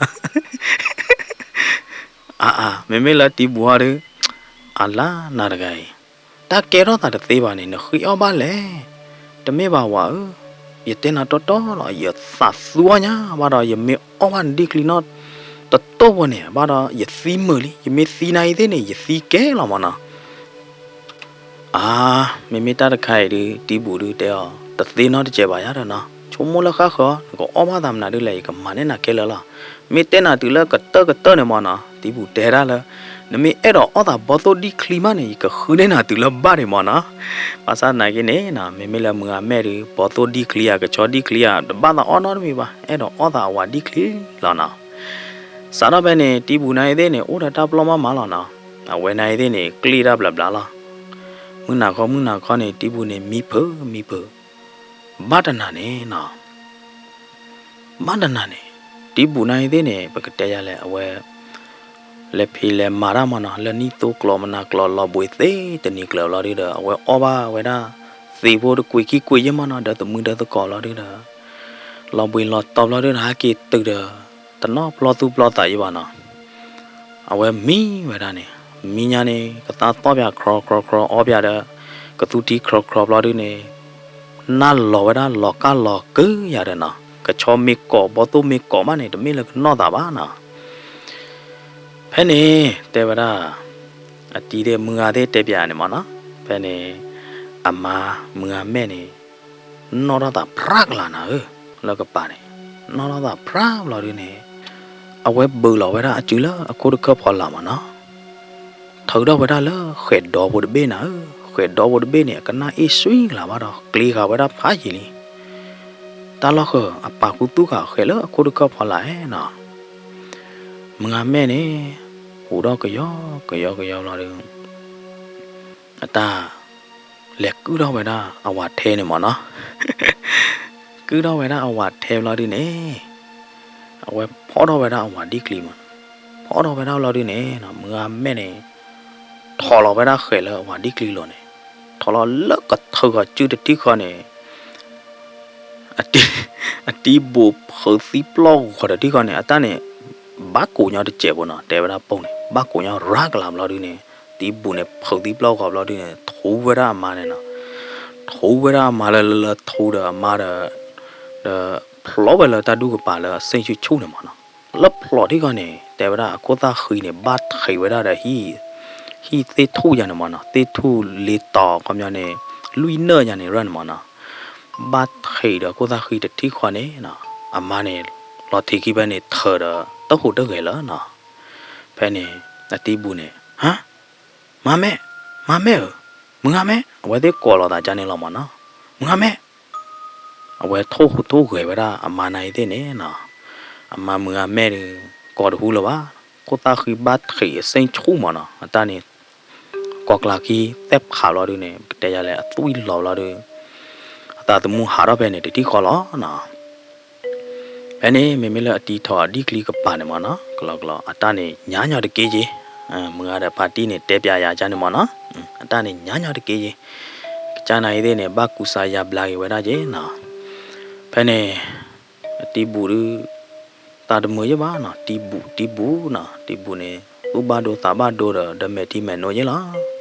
အါအါ မ့မ့ၢ်လၢတံဘူၣ်ဟီဒု, အလါနၤတဂၤအံၤ, တၢ်ကဲထီၣ်သးတသ့ဘၣ်န့ၣ် နဃ့အီၣ်ဘၣ်လဲၣ်, တမ့ၢ်ဘၣ်ဝၤဧၢ, ယတဲနၤတီတီလီၤ, ယသးသူအီၣ်ညါဘၣ်ဒီး ယမ့ၢ်အီၣ်ဘၣ်နဒံၣ်ချံနီၣ်, တတိၢ်ဖိန့ၣ် ဘၣ်ဒီးယသံမုာ်လံ, ယမ့ၢ်သံနၤအံၤသ့ၣ်န့ၣ် ယသံကဲလီၤမ့ၢ်နီၤ အါ, မ့မ့ၢ်တၢ်တခါအံၤဒုး တံဘူၣ်ဒုးတဲအီၤ တသ့နီတစဲးဘၣ်ယၤဒီးနီၤ, ဆိကမိၣ်လၢဃၣ်ဃၢၤ နကအီၣ်ဘၣ်သးမနုၤဒုးလဲၣ် ယကမၤန့ၢ်နၤခဲလၢာ်လီၤ. မ့ၢ်တဲနၤတုၤလၢကတၢၢ်ကတၢၢ်န့ၣ်မ့ၢ်နီၤ, တံဘူၣ်တဲဒၣ်လၢ နမ့ၢ်အဲၣ်ဒိးအီၣ်သးဘီသိၣ်ဒံၣ်ချံမးန့ၣ် ယကဃုန့ၢ်နၤတုၤလၢဘၣ်ဒံးမ့ၢ်နီၤ. ဘၣ်ဆၣ်သနာ်က့န့ၣ်နီၤ မ့မ့ၢ်လၢမုၢ်ဂၤမဲာ်ဒုး ဘီသိၣ်ဒံၣ်ချံဧါ ကဆီဒံၣ်ချံဧါ တဘၣ်သးအီၣ်နီတမံၤဘၣ်, အဲၣ်ဒိးအီၣ်သးအဝၤဒံၣ်ချံလီၤနီၤ. စးထီၣ်ဖဲန့ၣ် တံဘူၣ်နၤအံၤသ့ၣ်န့ၣ် အိၣ်ဒီးတၢ်ပလီၢ်မးမးလီၤနီၤ. အဝဲနၤအံၤသ့ၣ်န့ၣ် ကျ့ၣ်တၢ်ဘျးဘျးလီၤ. မုၢ်နၤခီမုၢ်နၤခီန့ၣ် တံဘူၣ်န့ၣ် မံဖုးမံဖုး, ဘၣ်တနၤန့ၣ်နီၤ, ဘၣ်တနၤန့ၣ် တံၤဘူၣ်နၤအံၤသ့ၣ်န့ၣ် ပကတဲယၤလဲၣ် အဝဲ လဲၤဖံးလဲၤမၤတၢ်မၢ်နီၤ, လၢနံၣ်သိကျိာ်မနၤကျိာ် လီၤဘှံးသ့တနံၤကျၢၤဘျီဒုဒီး အဝဲအီၣ်ဘၣ်ဝဲဒၣ် သံးဖိတကွံာ်ခံကွံာ်ယဲၢ်မၢ်နီၤ, ဒီးသမုၢ်ဒီးသကိးဘျီဒုဒီး လီၤဘှံးလီၤတီၤဘျီဒုဒီး ဟဲက့ၤတုၤဒီး တနီၣ်ပျီသူပျီသးယဲၢ်ဘၣ်နီၤ. အဝဲမံဝဲဒၣ်န့ၣ် မံညါန့ၣ် ကသါသီၣ်ပၠး ခြီခြီခြီ အီပၠးဒီး ကသူထံ ခြီခြီဘျီဒုန့ၣ် နၢ်လီၤဝဲဒၣ် လီၤကၢ်လီၤကုၤယၤဒီးနီၤ, ကဆီမ့ၢ်ကိး ဘီသိၣ်မ့ၢ်ကိးမးန့ၣ် တမ့ၢ်လၢကနီၣ်သးဘၣ်နီၤ. ဖဲန့ၣ် တဲဝဲဒၣ် အတံၤသ့ၣ် မုၢ်ဂၤသ့ၣ်တဲပၠးန့ၣ်မၢ်နီၤ, ဖဲန့ၣ် အမါ မုၢ်ဂၤမဲာ်န့ၣ် နီၣ်ထီၣ်သးဖြါကလၤနၤဧၢ, လၢကပၤန့ၣ် နီၣ်ထီၣ်သးဖြါဘျီဒုန့ၣ် အဝဲဘုးလီၤဝဲဒၣ်အစုလၢအခိၣ်တခၢၣ်ဖီလာ်မၢ်နီၤ. ထုးထီၣ်ဝဲဒၣ်လၢဃဲၤဒီဖိတဘ့ၣ်နၤဧၢ, ဃဲၤဒီဖိတဘ့ၣ်န့ၣ် အကနၣ်အ့ၣ်စွံကလၤဘၣ်ဒီး ကျ့ဃာ်ဝဲဒၣ်ဖးယံာ်လံ. တၢ်လီၢ်ဃၢၤအပာ်ခူသူၣ်ဃာ်အဃဲၤလၢအခိၣ်တခၢၣ်ဖီလာ်ဧါနီၤ. မုၢ်ဂၤမဲာ်န့ၣ် ဟူးထီၣ်ကယီကယီကယီဘျီဒု အတၢ် လဲၤကုၢ်ထီၣ်ဝဲဒၣ်အဝၤထဲန့ၣ်မၢ်နီၤ. ကုၢ်ထီၣ်ဝဲဒၣ်အဝၤထဲဘျီဒုန့ၣ် အဝဲဖီထီၣ်ဝဲဒၣ်အဝၤဒံကျံမၢ်နီၤ. ဖီထီၣ်ဝဲဒၣ်ဘျီဒုန့ၣ်နီၤ မုၢ်ဂၤမဲာ်န့ၣ် ထိးလီၤဝဲဒၣ်ဃဲၤလၢအဝၤဒံကျံလီၤန့ၣ်, ထိးလီၤလၢကထုးဃီၤစုတထံၣ်ဃီန့ၣ် အတံၤ အတံၤဘူၣ်ဖုးသံပျီၢ်ဂီၤတထံၣ်ဃီန့ၣ် အတၢ်န့ၣ် ဘၣ်ကိးညီတစဲးဖိနီၤ, တဲဝဲဒၣ်ပိၢ်န့ၣ် ဘၣ်ကိးညီရၤကလၤဘျီဒုန့ၣ် တံၤဘူၣ်န့ၣ် ဖုးသံပျီၢ်ဂီၤဘျီဒုန့ၣ် ထူဝဲဒၣ်အမါန့ၣ်နီၤ. ထူဝဲဒၣ်အမါလၢလၢလၢထူဒီးအမါဒီး ဒီးဖျိးဝဲလၢတၢ်ဒူၣ်ကပၤလၢအစ့ၣ်ဆူၣ်ဆူၣ်န့ၣ်မၢ်နီၤ. လၢဖျိးထံၣ်ဃီန့ၣ် တဲဝဲဒၣ်အခိၣ်သၣ်ဃံန့ၣ် ဘၣ်ထံးဝဲဒၣ်ဒီး ဟံၣ်သ့ၣ်ထူၣ်ယၤန့ၣ်မၢ်နီၤ, သ့ၣ်ထူၣ်လ့တီၤခီပညီန့ၣ် လွံၢ်နၢၣ်ယၤန့ၣ်ရၢၢ်န့ၣ်မၢ်နီၤ. ဘၣ်ထံးဒီးအခိၣ်သၣ်ဃံတထံၣ်ဃီန့ၣ်နီၤ အမါန့ၣ် လီၤထံးခံဖဲန့ၣ်ထၢၣ်ဒီး တဟူးတဂဲၤလၢၤနီၤ. ဖဲန့ၣ် အတံၤဘူၣ်န့ၣ် ဟါ, မါမဲာ်, မါမဲာ်ဧၢ, မုၢ်ဂၤမဲာ်, အဝဲသ့ၣ်ကိးလီၤသးကန့ၣ်လီၤမၢ်နီၤ. မုၢ်ဂၤမဲာ် အဝဲထိၣ်ဟူးထိၣ်ဂဲၤဝဲဒၣ်အမါနၤအံၤသ့ၣ်န့ၣ်နီၤ. အမါမုၢ်ဂၤမဲာ်ဒီး ကိးတဟူလၢၤဘၣ်, ခိၣ်သၣ်ဃံဘၣ်ထံးအစ့ၣ်ဆူၣ်မၢ်နီၤ, အတၢ်န့ၣ် ကိးကျးခံသ့ၣ်ဖးဘျီဒုန့ၣ် ပကတဲယၤလဲၣ် အသွံၣ်လီၤဘျီဒု အသးသမူဟးထီၣ်ဖဲန့ၣ်တထံၣ်ဃီလီၤနီၤ. ဖဲန့ၣ် မ့မ့ၢ်လၢအတံၤထီၣ်အဒံကျံကပၤန့ၣ်မၢ်နီၤ, ကလီကလီ အတၢ်န့ၣ်ညါညီတက့ၢ်က့ၢ်, မုၢ်ဂၤဒီးဖါတံၢ်န့ၣ် တဲပၠးယၤကန့ၣ်မၢ်နီၤ, အတၢ်န့ၣ်ညါညီတက့ၢ်က့ၢ်, ကစၢ်နၤအံၤသ့ၣ်န့ၣ် ဘၣ်ကူစါယါဘျါက့ၤဝဲဒၣ်က့ၢ်နီၤ. ဖဲန့ၣ် အတံၤဘူၣ်ဒု သးတမုာ်ယဲၢ်ဘၣ်နီၤ, တံၤဘူၣ် တံၤဘူၣ်နီၤ, တံၤဘူၣ်န့ၣ် သူၣ်ဘၣ်ဒိသးဘၣ်ဒိဒီး ဒီးမဲာ်ထံမဲာ်နိယဲၢ်လီၤ.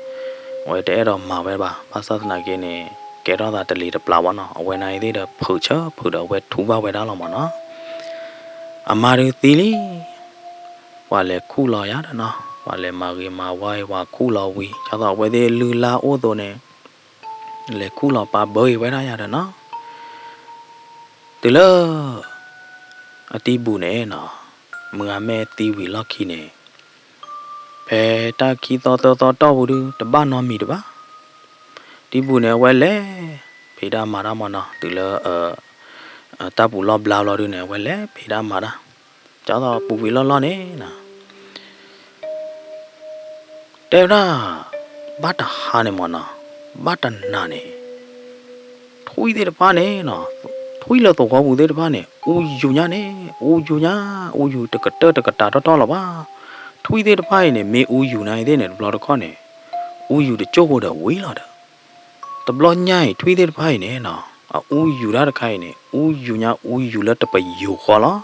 အဝဲတအဲၣ်ဒိးမၤဝဲဘၣ်, ဘၣ်ဆၣ်သနာ်က့န့ၣ် ကဲထီၣ်သးတလံၤတပျၢ်ဘၣ်နီၤ, အဝဲနၤအံၤသ့ၣ်ဒီး ဖုးဆၢဖုးဒီးအဝဲထူဘၣ်ဝဲဒၣ်လီၤမၢ်နီၤ. အမါဒုသံလံ, ပှၤလဲၤခူၣ်လီၤယၤဒီးနီၤ, ပှၤလဲၤမၤဂ့ၤမၤဝါအံၤ ပှၤခူၣ်လီၤဝံၤ ဒ်သိးအဝဲသ့ၣ်လုၢ်လၢ်အိၣ်အသိးန့ၣ် လဲၤခူၣ်လီၤပာ်ဘၢအံၤဝဲဒၣ်ယၤဒီးနီၤ. တုၤလၢ အတံၤဘူၣ်န့ၣ်နီၤ, မုၢ်ဂၤမဲာ်သံဝံၤလီၢ်ခံန့ၣ် ဖဲတၢ်ခံသီသၢသီတီၢ်ပူၤဒု တဘၣ်နီတမံၤတဘၣ်. တံၤဘူၣ်န့ၣ် အဝဲလဲၤဖံးတၢ်မၤတၢ်မၢ်နီၤ, တုၤလၢ တၢ်ပူၤလီၢ်ဘျါဘျီဒုန့ၣ် အဝဲလဲၤဖံးတၢ်မၤတၢ်, ဒ်သိးပူၤကွံာ်လီၢ်လီၢ်န့ၣ်နီၤ တဲဝဲဒၣ် ဘၣ်တဟါန့ၣ်မၢ်နီၤ, ဘၣ်တနၤန့ၣ် ထွံၣ်သ့ၣ်တဖၣ်န့ၣ်နီၤ, ထွံၣ်လၢသဝီပူၤသ့ၣ်တဖၣ်န့ၣ် အူယူၤညါန့ၣ် အူယူၤညါ, အူယူၤတကတၢၢ်တကတၢၢ်တီတီလီၤဘၣ်. ထွံၣ်သ့ၣ်တဖၣ်အံၤန့ၣ် မ့ၢ်အူယူၤနၤအံၤသ့ၣ်န့ၣ် တဘျီတခီၣ်န့ၣ် အူယူၤတကၠိၢ်ဖိဒီးဝံၤလီၤဒီး တဘျီညါအံၤ ထွံၣ်သ့ၣ်တဖၣ်အံၤန့ၣ်နီၤ အအူယူၤတၢ်တခါအံၤန့ၣ် အူယူၤညါအူယူၤလၢတပယူာ်ဃီလီၤ.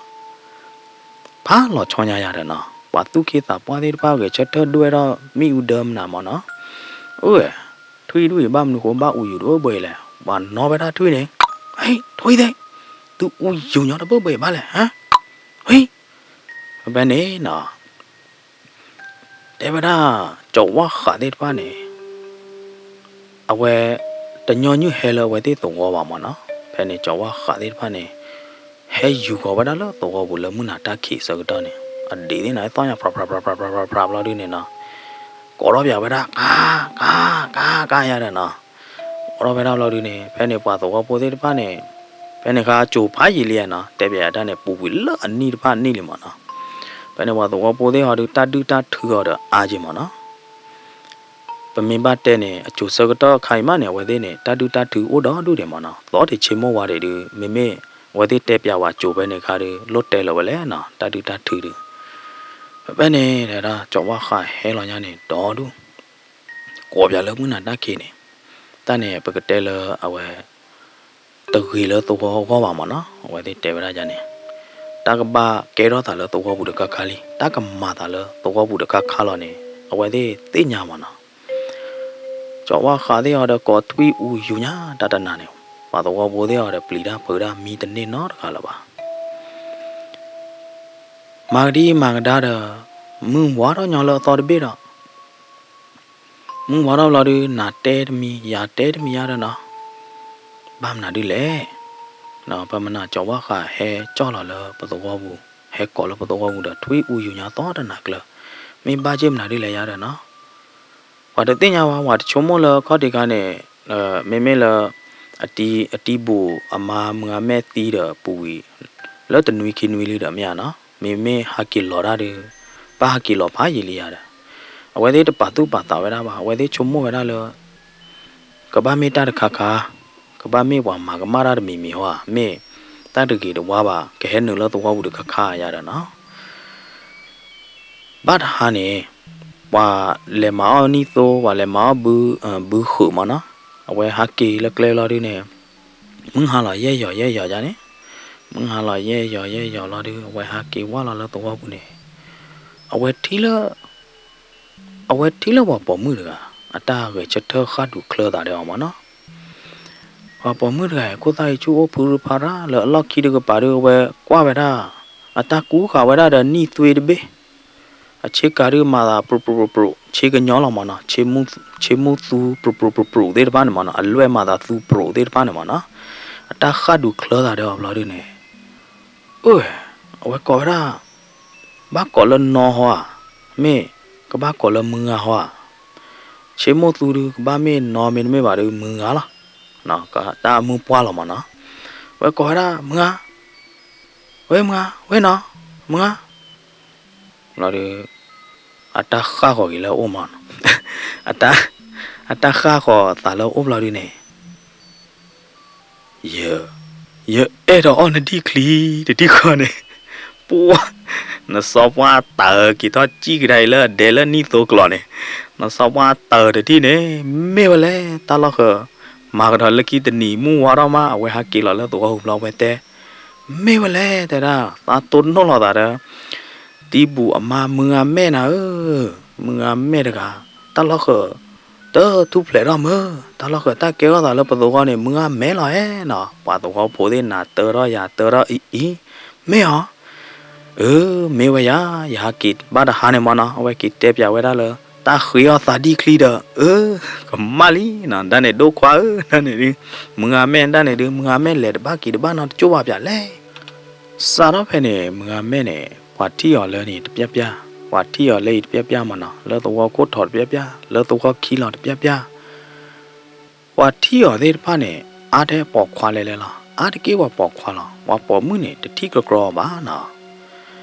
ဖးလီၤဆီညါယၤဒီးနီၤ, ပှၤသူၣ်က့သးပှၢ်သ့ၣ်တဖၣ်ဂဲၤဆၢထၢၣ်ဒွဲၣ်ထီၣ်မ့ၣ်အူဒၢမနုၤမၢ်နီၤ, အၢ ထွံၣ်ဒ်အံၤဘၣ်မနုၤဃိဘၣ်အူယူၤတအိၣ်ဘှံးလဲၣ်, ပှၤနီၣ်ဝဲဒၣ်ထွံၣ်န့ၣ်, ဟ့ ထွံၣ်သ့ၣ်, သုအူယူၤညီတဘၢဘှံးဘၣ်လဲၣ်, ဟ့ ဖဲန့ၣ်နီၤ တဲဝဲဒၣ် ကၠီၤဝါဃးသ့ၣ်တဖၣ်န့ၣ် အဝဲ တညီနုၢ်ဟဲလၢအဝဲသ့ၣ်သဝီဘၣ်မၢ်နီၤ, ဖဲန့ၣ် ကၠီၤဝါဃးသ့ၣ်တဖၣ်န့ၣ် ဟဲယူၤဃီၤဝဲဒၣ်လၢသဝီပူၤလၢမုၢ်နၤတၢ်ခံးဆၢကတီၢ်န့ၣ် အဒံးသ့ၣ်နီၤ သီၣ်ညါ ဖြးဖြးဖြးဖြးဖြးဘျီဒုန့ၣ်နီၤ ကိးထီၣ်ပၠးဝဲဒၣ် ကါ ကါ ကါ ကါယၤဒီးနီၤ, ကိးထီၣ်ဝဲဒၣ်ဘျီဒုန့ၣ် ဖဲန့ၣ်ပှၤသဝီဖိသ့ၣ်တဖၣ်န့ၣ် ဖဲန့ၣ်ဃါအစိၤဖးယံာ်လံနီၤ တဲပၠးယၤတၢ်န့ၣ် ပူၤကွံာ်လၢအနံၣ်တဖၣ်နံၣ်လံမၢ်နီၤ, ဖဲန့ၣ်ပှၤသဝီဖိသ့ၣ်ဟီဒုးတၢ်ဒုၣ်တၢ်ထုးအီၤဒီးအါက့မၢ်နီၤ ပမ့ၢ်ဘၣ်တဲန့ၣ် အစိၤဆၢကတီၢ်ခါအံၤမးန့ၣ် အဝဲသ့ၣ်န့ၣ် တၢ်ဒုၣ်တၢ်ထုးအိၣ်ဒီးဒူၣ်ဒံးမၢ်နီၤ, သီတဆ့မိၢ်ဝါဒံးဒုး မ့မ့ၢ် အဝဲသ့ၣ်တဲပၠးဝဲကၠိၤဖဲန့ၣ်အခါဒီး လိၣ်တဲလီၤဝဲလဲၣ်နီၤ တၢ်ဒုၣ်တၢ်ထုဒီး, ဖဲဖဲန့ၣ် တဲဒၣ် ကၠီၤဝါဃးဟဲလီၤညါန့ၣ် ဒီဒူၣ် ကိးပၠးလၢမုၢ်နၤတၢ်ခံးန့ၣ်, တၢ်န့ၣ် ပကတဲလၢအဝဲ တဂ့ၤလၢသဝီအဂီၢ်ဘၣ်မၢ်နီၤ, အဝဲသ့ၣ်တဲဝဲဒၣ်ယၤန့ၣ်, တၢ်ကဘၣ်ကဲထီၣ်သးလၢသဝီပူၤတခါခါလံ, တၢ်ကမၤသးလၢသဝီပူၤတခါခါလီၤန့ၣ် အဝဲသ့ၣ်သ့ၣ်ညါမၢ်နီၤ. ကၠီၤဝါဃးသ့ၣ်အီၤဒီး ကိးထွံၣ်အူယူၤညါတၢ်တနၤန့ၣ်, ပှၤသဝီဖိသ့ၣ်အီၤဒီးပျံၤတၢ်ဖုးတၢ်မံတန့ၢ်နီတဂၤလၢၤဘၣ်. မၤကဒံမၤကဒါဒီး မုၢ်ဝါထီၣ်ညီလၢအသီတဘ့ၣ်ဒီး မုၢ်ဝါထီၣ်ဘျီဒုး နၤတဲတမံၤ ယၤတဲတမံၤယါဒီးနီၤ, ဘၣ်မနုၤဒ်လဲၣ်. ပမနၤကၠီၤဝါဃးဟဲကၠီၣ်လီၤလၢပသဝီပူၤ, ဟဲကိးလၢပသဝီပူၤဒီး ထွံၣ်အူယူၤညါသီတနၤကျၢၤ, မ့ၢ်ဘၣ်က့ၢ်မနုၤဒ်လဲၣ်ယါဒီးနီၤ, ပှၤတသ့ၣ်ညါဘၣ်, ပှၤတဆိကမိၣ်လၢခီၣ်ထံးခါန့ၣ်, မ့မ့ၢ်လၢ အတံ အတံဘူၣ်အမါမုၢ်ဂၤမဲာ်သံဒီးပူၤဝံၤ လၢတနွံခံနွံလံဒီးမ့ၢ်ဧါနီၤ, မ့မ့ၢ်ဟးက့ၤလီၤတၢ်ဒီး ဘၣ်ဟးက့ၤလီၤဖးယံာ်လံယါဒီး, အဝဲသ့ၣ်တပာ်သူၣ်ပာ်သးဝဲဒၣ်ဘၣ်, အဝဲသ့ၣ်ဆိကမိၣ်ဝဲဒၣ်လၢ ကဘၣ်မ့ၢ်တၢ်တခါခါ, ကဘၣ်မ့ၢ်ပှၤမၤကမၣ်တၢ်တမံၤမံၤဟီဧါ, မ့ၢ်တၢ်တဂ့ၤတဝါဘၣ် ကဟဲနုာ်လၢသဝီပူၤတခါခါယါဒီးနီၤ. ဘၣ်တဟါန့ၣ် ပှၤလဲၤမၤအီၣ်နံၣ်သိ ပှၤလဲၤမၤအီၣ်ဘု ဘုဃုာ်မၢ်နီၤ, အဝဲဟးက့ၤလၢကျဲလီၤဒုန့ၣ်, မုၢ်ဟါလီၤယဲၢ်ယီၤယဲၢ်ယီၤယါန့ၣ်, မုၢ်ဟါလီၤယဲၢ်ယီၤယဲၢ်ယီၤလီၤဒု အဝဲဟးက့ၤဝဲလီၤလၢသဝီပူၤန့ၣ်, အဝဲထံၣ်လၢ အဝဲထံၣ်လၢပှၤပိာ်မုၣ်တဂၤ အတၢ်ဂဲၤဆၢထၢၣ်ဃၣ်ဒူးချၢသးဒီးအီၤမၢ်နီၤ. ပှၤပိာ်မုၣ်တဂၤအံၤ ခိၣ်သၣ်အံၤဆူၣ်အိၣ်ဖုရူဖးရၣ်လၢအလီၢ်ခံတကပၤဒီး အဝဲကွၢ်ဝဲဒၣ်, အတၢ်ကူဃာ်ဝဲဒၣ်ဒီးနံၣ်သွ့တဘ့ၣ်, အဆ့ကၤဒုးမၤသးပြူးပြူးပြူးပြူး ဆ့ကညီလီၤမၢ်နီၤ, ဆ့မူၣ်သူပြူးပြူးပြူးပြူးသ့ၣ်တဖၣ်န့ၣ်မၢ်နီၤ, အလွဲၢ်မၤသးသူပြူးသ့ၣ်တဖၣ်န့ၣ်မၢ်နီၤ, အတၢ်ဃၣ်ဒူးချၢသးဒီးအီၤဘျီဒုန့ၣ်, အၢ အဝဲကိးဝဲဒၣ် ဘၣ်ကိးလၢနီဟီဧါ, မ့ၢ်ကဘၣ်ကိးလၢမုၢ်ဂၤဟီဧါ, ဆ့မိၣ်သူဒုး ကဘၣ်မ့ၢ်နီမ့တမ့ၢ်ဘၣ်ဒီးမုၢ်ဂၤလီၤ, တၢ်အမုၢ်ပှၢ်လီၤမၢ်နီၤ, ဝဲကိးဝဲဒၣ်မုၢ်ဂၤ, ဝဲမုၢ်ဂၤ ဝဲနီၤ, မုၢ်ဂၤ ဘျီဒုး အတၢ်ဃၣ်ဃီၤက့ၤလၢအအိၣ်မၢ်နီၤ, အတၢ်ဃၣ်ဃီၤသးလၢအအိၣ်ဘျီဒုန့ၣ် ယ ယအဲၣ်ဒိးအီၣ်နဒံၣ်ချံတထံၣ်ဃီန့ၣ်, ပှၤ နစီၤပှၢ်တၢ်က့ၤထီၣ်စံၣ်ကဒါအံၤလၢအဒဲလၢနံၣ်သိကျိၤန့ၣ်, နစီၤပှၢ်တၢ်တထံၣ်န့ၣ် မ့ၢ်ဝဲလဲၣ် တၢ်လီၢ်ဃၢၤ, မၤကဒီးလၢခံတနံၤမုၢ်ဝါထီၣ်မး အဝဲဟးက့ၤလီၤလၢသဝီပူၤဘျီဝဲတဲ, မ့ၢ်ဝဲလဲၣ်တဲဒၣ် သးတိၢ်နီၣ်လိာ်သးဒီး တံဘူၣ်အမါမုၢ်ဂၤမဲာ်နၤဧၢ, မုၢ်ဂၤမဲာ်တဂၤ, တၢ်လီၢ်ဃၢၤ တထူၣ်ဖျဲးထီၣ်မၢ်, တၢ်လီၢ်ဃၢၤတၢ်ကဲထီၣ်သးလၢပသဝီန့ၣ် မုၢ်ဂၤမဲာ်လီၤဧါနီၤ, ပှၤသဝီဖိသ့ၣ်နၤတၢထီၣ်ယၤတၢထီၣ်အံၤအံၤ, မ့ၢ်ဧါ, အၢ မ့ၢ်ဝဲယၤ, ယဟးက့ၤဘၣ်တဟါန့ၣ်မၢ်နီၤ, အဝဲက့ၤတဲပၠးဝဲဒၣ်လၢ တၢ်ဃ့အီၣ်သးဒံၣ်ချံဒီး အၢ ကမၣ်လံနီၤ, တၢ်န့ၣ်ဒိၣ်ခွါဧၢ, တၢ်န့ၣ်ဒုး မုၢ်ဂၤမဲာ်တၢ်န့ၣ်ဒုး မုၢ်ဂၤမဲာ်လဲၤတဘၣ်က့ၤတဘၣ်နီတကၠိၢ်ဘၣ်ပၠးလဲၣ် စးထီၣ်ဖဲန့ၣ် မုၢ်ဂၤမဲာ်န့ၣ် ပှၤထံၣ်အီၤလၢန့ၣ်တပျၢ်ပျၢ်, ပှၤထံၣ်အီၤလၢအံၤတပျၢ်ပျၢ်မၢ်နီၤ, လၢသဝီခိၣ်ထီးတပျၢ်ပျၢ်, လၢသဝီခံလီၤတပျၢ်ပျၢ်, ပှၤထံၣ်အီၤသ့ၣ်တဖၣ်န့ၣ် အါထဲပိာ်ခွါလဲၤလဲၤလီၤ, အါတက့ၢ်ပှၤပိာ်ခွါလီၤ, ပှၤပိာ်မုၣ်န့ၣ် တထံၣ်ကြီကြီအီၤဘၣ်နီၤ.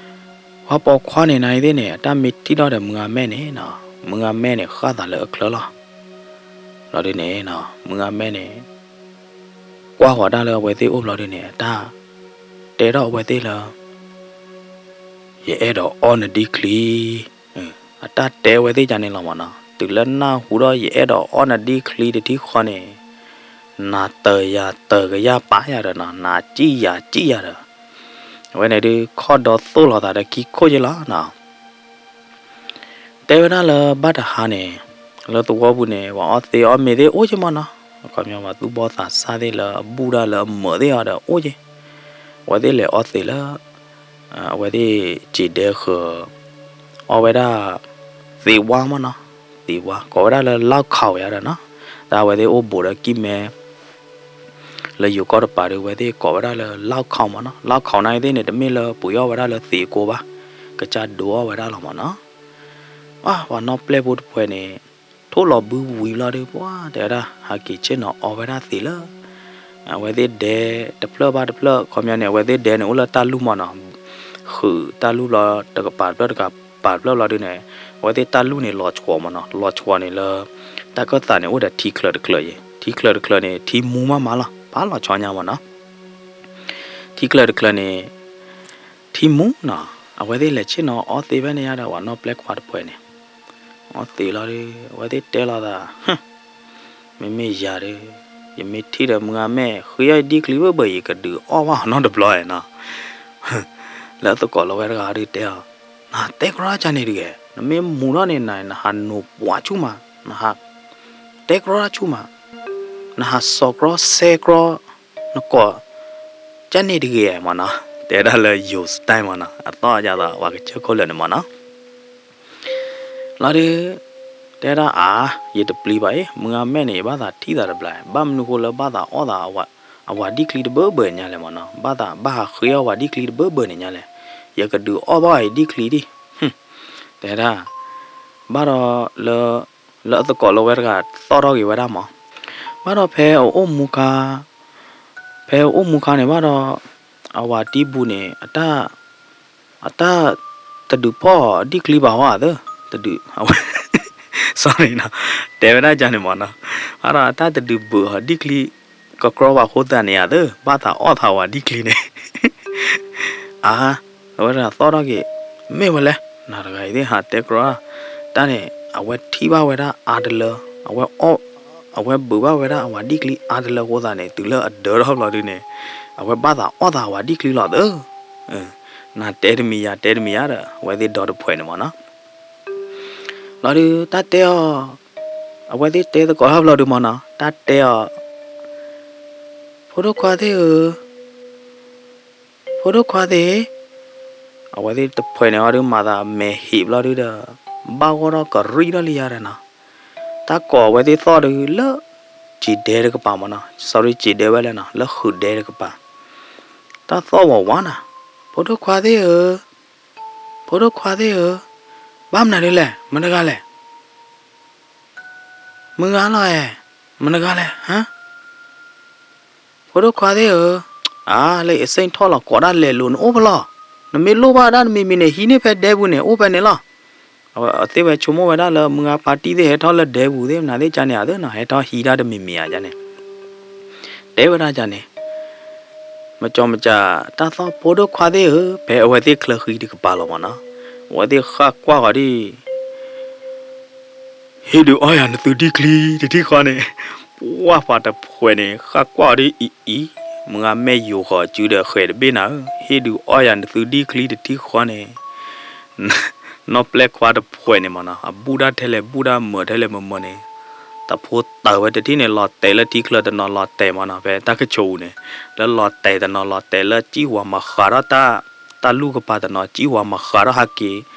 ပှၤပိာ်ခွါန့ၣ် နအံၤသ့ၣ်န့ၣ် အတၢ်မ့ၢ်ထံၣ်ထီၣ်ဒီးမုၢ်ဂၤမဲာ်န့ၣ်နီၤ, မုၢ်ဂၤမဲာ်န့ၣ် ဃၣ်သးလၢအချၢလီၤ. ဘျီဒုန့ၣ်နီၤ မုၢ်ဂၤမဲာ်န့ၣ် ကွၢ်ဃီၤတၢ်လၢအဝဲသ့ၣ်အိၣ်ဘျီဒုန့ၣ် အတၢ်တဲထီၣ်အဝဲသ့ၣ်လၢ ယအဲၣ်ဒိးအီၣ်နဒံၣ်ချံ, အတၢ်တဲဝဲသ့ၣ်ယါန့ၣ်လီၤမၢ်နီၤ, တုၤလၢနၢ်ဟူဒီးယအဲၣ်ဒိးအီၣ်နဒံၣ်ချံတထံၣ်ဃီန့ၣ်, နၤတၢၤယၤတၢၤကယၢ်ပာ်ယၤဒီးနီၤ, နၤစံၣ်ယၤစံၣ်ယၤဒီး, အဝဲန့ၣ်ဒုး ခီၣ်ဒီသိၣ်လိာ်သးဒီးခံခိၣ်ယဲလီၤနီၤ. တဲဝဲဒၣ်လၢဘၣ်တဟါန့ၣ် လၢသဝီပူၤန့ၣ် ပှၤအီသံးအီမ့ၤသ့ၣ်အိၣ်က့မၢ်နီၤ, အခီပညီပှၤသူၣ်ဘီၣ်သးစၢ်သ့ၣ်လၢအဘူၣ်ဒၣ်လၢအမၢာ်သ့ၣ်အီၤဒီးအိၣ်က့, အဝဲသ့ၣ်လဲၤအီသံးလၢ အဝဲသ့ၣ်စံးဒဲဃၢၤ အီဝဲဒၣ် သံးဝါမၢ်နီၤ, သံးဝါ ကိးဝဲဒၣ်လၢ လောက်ခေါင် ယါဒီးနီၤ, တၢ်အဝဲသ့ၣ်အိၣ်ဘူးဒီးကံၢ်မဲ လၢယိၤကီၢ်တပၤဒီး အဝဲသ့ၣ်ကိးဝဲဒၣ်လၢ လောက်ခေါင် မၢ်နီၤ, လောက်ခေါင် နာ်သ့ၣ်န့ၣ် တမ့ၢ်လၢပှ့ၤအီၣ်ဝဲဒၣ်လၢသံးကိဘၣ်, ကစၢ်ဒိးအီၣ်ဝဲဒၣ်လီၤမၢ်နီၤ. ပှၤနီၢ်ပျဲၢ်ဖိတဖုန့ၣ် ထိၣ်လီၤဘုဝံၤဘျီဒီး ပှၤတဲဝဲဒၣ် ဟးက့ၤဆ့ၣ်နီၤအီဝဲဒၣ်သံးလၢ အဝဲသ့ၣ်ဒဲတဖျၢၣ်ဘၣ်တဖျၢၣ်, ခီပညီန့ၣ် အဝဲသ့ၣ်ဒဲန့ၣ် အိၣ်လၢတၢ်လူၢ်မၢ်နီၤ, ဃုာ်တၢ်လူၢ်ဘျီ တကပၤတဖျၢၣ်တကပၤတဖျၢၣ်ဘျီဒုန့ၣ်, အဝဲသ့ၣ်တၢ်လူၢ်န့ၣ် လီၤဆှီမၢ်နီၤ, လီၤဆှီန့ၣ်လၢ တၢ်ကၢၢ်သးန့ၣ် အိၣ်ဒီးထံချၢးတချၢးအံၤ, ထံချၢးတချၢးန့ၣ် ထံမူမးမးလီၤ, ဖးလီၤဆီညါမၢ်နီၤ. ထံချၢၣ်တချၢၣ်န့ၣ် ထံမူနီၤ, အဝဲသ့ၣ်လဲၤဆ့ၣ်နီၤအီသံးဖဲန့ၣ်ယါဒီး ပှၤနီၢ်ပျဲၢ်ခွါတဖုန့ၣ် အီသံးလီၤဒီး အဝဲသ့ၣ်တဲလိာ်သး, မ့မ့ၢ်ယၤဒီး ယမ့ၢ်ထံၣ်ဒီးမုၢ်ဂၤမဲာ် ဃ့အီၣ်ဒံၣ်ချံဘၣ်ဘၣ် ယကဒုးအီၣ်ဘၣ်အီၤနီတဘျီနီၤ. လၢအသကိးလီၤဝဲတဂၤဒီးတဲအီၤ, နဟးတဲကြီတၢ်ကန့ၣ်တဂ့ၤ, နမ့ၢ်မူထီၣ်န့ၣ် နဟးနိးပှၤဆူၣ်မး, နဟးတဲကြီတၢ်ဆူၣ်မး, နဟးစီၤကြီစဲကြီ နကိး ကန့ၣ်တဂ့ၤမၢ်နီၤ, တဲဒၣ်လၢယိၤ style မၢ်နီၤ, အသီၣ်ယသးပှၤကစၢၢ်ခိၣ်လၢာ်န့ၣ်မၢ်နီၤ. လီၤဒီး တဲဒၣ်အါ, ယတပျံၤဘၣ်အံၤ မုၢ်ဂၤမဲာ်န့ၣ် ဘၣ်သးထံၣ်သးတဘျီ, ဘၣ်မနုၤဃိလၢဘၣ်သးအီၣ်သး အဝၤဒံၣ်ချံတဘၢဘၢညါလဲၣ်မၢ်နီၤ, ဘၣ်သးဘၣ်ဟးဃ့အီၣ်ဝၤဒံၣ်ချံတဘၢဘၢန့ၣ်ညါလဲၣ်, ယကဒုးအီၣ်ဘၣ်အံၤဒံၣ်ချံဒံၣ်, တဲဒၣ် ဘၣ်ဒီး လၢအသကိးလီၤဝဲတဂၤသီၣ်ထီၣ်က့ၤဝဲဒၣ်မၢ်, ဘၣ်ဒီးဖဲအအိၣ်မူခါ ဖဲအအိၣ်မူခါန့ၣ်ဘၣ်ဒီး အဝၤတံၢ်ပူၤန့ၣ် အတၢ် အတၢ်တဒုးဖီၣ်အီၤဒံၣ်ချံဘၣ်ဟီဧါသၢ, တဒုး အဝဲ sorry နီၤ, တဲဝဲဒၣ်ကန့ၣ်မၢ်နီၤ, ဘၣ်ဒီးအတၢ်တဒုးဘုးအီၤဒံၣ်ချံ ကကြီဘၣ်ဃိသတးန့ၣ်ဧါသၢ, ဘၣ်သးအီၣ်သးဝၤဒံၣ်ချံန့ၣ် အါ, အဝဲတဂၤသီၣ်ထီၣ်က့ၤ, မ့ၢ်ဝဲလဲၣ်, နၤတဂၤအံၤသ့ၣ်ဟးတဲကြီ, တၢ်န့ၣ် အဝဲထံၣ်ဘၣ်ဝဲဒၣ်အါတလၢ, အဝဲအီၣ်, အဝဲဘုးဘၣ်ဝဲဒၣ်အဝၤဒံၣ်ချံအါတလၢအဃိသတးန့ၣ် တုၤလၢအဒၢထီၣ်ဘျီဒုန့ၣ်, အဝဲဘၣ်သးအီၣ်သးဝၤဒံၣ်ချံလီၤသၢ, နၤတဲတမံၤယၤတဲတမံၤယၤဒီး အဝဲသ့ၣ်ဒီတဖှဲးန့ၣ်မၢ်နီၤ. လီၤဒုး တၢ်တဲအီၤ, အဝဲသ့ၣ်တဲသကိးထီၣ်ဘျီဒုမၢ်နီၤ, တၢ်တဲအီၤ, ဖိဒိၣ်ခွါသ့ၣ်ဧၢ, ဖိဒိၣ်ခွါသ့ၣ်, အဝဲသ့ၣ်တဖှဲးန့ၣ်အီၤဒုး မၤသးမဲာ်ဟ့းဘျီဒုဒီး ဘၣ်ဂီၢ်ထီၣ်ကရံၣ်ထီၣ်လံယါဒီးနီၤ, တၢ်ကိးအဝဲသ့ၣ်သီၣ်ဒုးလၢ စံးဒဲတကပၤမၢ်နီၤ, sorry စံးဒဲဝဲလဲၣ်နီၤ, လၢဃုာ်ဒဲတကပၤ, တၢ်သီၣ်ဝးဝးနၤ, ဖိဒိၣ်ခွါသ့ၣ်ဧၢ, ဖိဒိၣ်ခွါသ့ၣ်ဧၢ, ဘၣ်မနုၤဒ်လဲၣ် မတၤတဂၤလဲၣ် မုၢ်ဂၤလီၤဧါ, မတၤတဂၤလဲၣ်, ဖိဒိၣ်ခွါသ့ၣ်ဧၢ, အါ လၢအစ့ၣ်ထီၣ်လီၤ ကိးဒၣ်လဲၤလိာ်နအိၣ်ဖဲလဲၣ်, နမ့ၢ်လိၣ်ဘၣ်ဒၣ်တမံၤမံၤန့ၣ် ဟံးန့ၢ်ဖဲဒဲပူၤန့ၣ် အိၣ်ဖဲန့ၣ်လီၤ. အဝဲသ့ၣ်ဝဲဆိကမိၣ်ဝဲဒၣ်လၢ မုၢ်ဂၤဖါတံၢ်သ့ၣ်ဟဲထီၣ်လၢဒဲပူၤသ့ၣ် မနုၤသ့ၣ်ကန့ၣ် အသၢနီၤ ဟဲထီၣ်ဟံးဒၣ်တမံၤမံၤဧါန့ၣ် တဲဝဲဒၣ်န့ၣ်, မကၠီမကၠီ တၢ်သီၣ်ဖိဒိၣ်ခွါသ့ၣ်ဧၢ, ဖဲအဝဲသ့ၣ်ချၢဃံတကပၤလီၤမၢ်နီၤ, အဝဲသ့ၣ်ဃၣ်ကွၢ်ဃီၤဒ် ဟ့ၣ်ဒုးအီၣ်ယၤနသုဒံၣ်ချံတထံၣ်ဃီန့ၣ်, ပှၢ်ပှၤတဖှဲးန့ၣ် ဃၣ်ကွၢ်အီၤဒ်အံၤအံၤ, မုၢ်ဂၤမဲာ်ယိၤဃီၤစုဒီးဃဲၤတဘ့ၣ်နၤဧၢ, ဟ့ၣ်ဒုးအီၣ်ယၤနသုဒံၣ်ချံတထံၣ်ဃီန့ၣ်, နီၢ်ပျဲၢ်ခွါတဖှဲးန့ၣ်မၢ်နီၤ အဘူၣ်တၢ်ထဲလဲၣ်ဘူၣ်တၢ်မၢၤထဲလဲၣ်မၢၤမၢၤန့ၣ်, တဖိတၢၢ်ဝဲတထံၣ်န့ၣ် လီၤတဲာ်လၢထံချၢတနီၤလီၤတဲာ်မၢ်နီၤ ဖဲတၢ်ကဆိးပူၤန့ၣ်, လၢလီၤတဲာ်တနီၤလီၤတဲာ်လၢစံၣ်ဝၤမၤဃးထီၣ်တၢ်, တၢ်လူၢ်ကပၤတနီၤ စံၣ်ဝၤမၤဃးထီၣ်ဟးက့ၤ,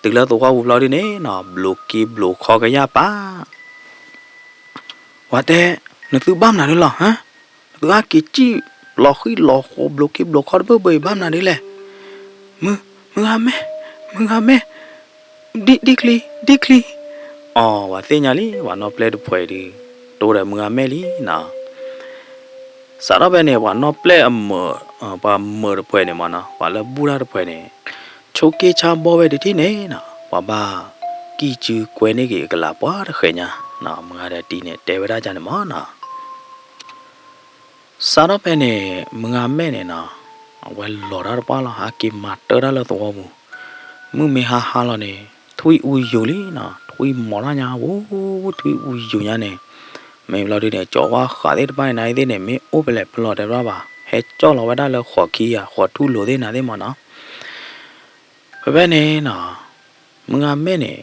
တုၤလၢသဝီပူၤဘျီဒ်န့ၣ်နီၤ ဘျိးက့ဘျိးခီကယၢ်ပၢ် ဝၤတဲ, နသုဘၣ်မနုၤဒ်လဲၣ်, နသုဟဲက့ၤစံၣ်လီၤဃံလီၤဃီဘျိးက့ဘျိးခီတဘၢဘၢအံၤ ဘၣ်မနုၤဒ်လဲၣ်, မုၢ်, မုၢ်ဂၤမဲာ်, မုၢ်ဂၤမဲာ်, ဒံၣ်ချံ, ဒံၣ်ချံ, အီၤ ဝၤသ့ၣ်ညါလံ ပှၤနီၢ်ပျဲၢ်တဖှဲးဒုး, တိဒီးမုၢ်ဂၤမဲာ်လံနီၤ စးထီၣ်ဖဲန့ၣ် ပှၤနီၢ်ပျဲၢ်အမၢၤ, ပှၤမၢၤတဖှဲးန့ၣ်မၢ်နီၤ ပှၤလၢဘူၣ်တၢ်တဖှဲးန့ၣ်, ဆိးက့ဆါဘီဝဲတထံၣ်န့ၣ်နီၤ ပှၤဘၣ်ကံၢ်စုကွဲန့ၢ်က့ၤအကလးပှၤတဃဲးညါ, မုၢ်ဂၤဒီးတံၤန့ၣ် တဲဝဲဒၣ်ကန့ၣ်မၢ်နီၤ စးထီၣ်ဖဲန့ၣ် မုၢ်ဂၤမဲာ်န့ၣ်နီၤ, အဝဲလီၤတၢ်တပှၢ်လီၤ ဟးက့ၤမၤတၢ်တၢ်လၢသဝီပူၤ, မုၢ်မ့ၢ်ဟါဟါလီၤန့ၣ် ထွံၣ်အူယူၤလံနီၤ, ထွံၣ်မီၤထီၣ်ညါဝူ, ထွံၣ်အူယူၤညါန့ၣ်, မ့ၢ်ဘျီဒုန့ၣ် ကၠီၤဝါဃးသ့ၣ်တဖၣ်န့ၣ် နၤအံၤသ့ၣ်န့ၣ် မ့ၢ်အိၣ်ဖဲလဲၣ်ဖဲလဲၣ်တဲဘၣ်ဘၣ် ဟဲကၠီၣ်လီၤဝဲဒၣ်လၢဃိးခံဧါ ဃိးထူၣ်လိၤသ့ၣ်နၤသ့ၣ်မၢ်နီၤ ဖဲဖဲန့ၣ်နီၤ, မုၢ်ဂၤမဲာ်န့ၣ်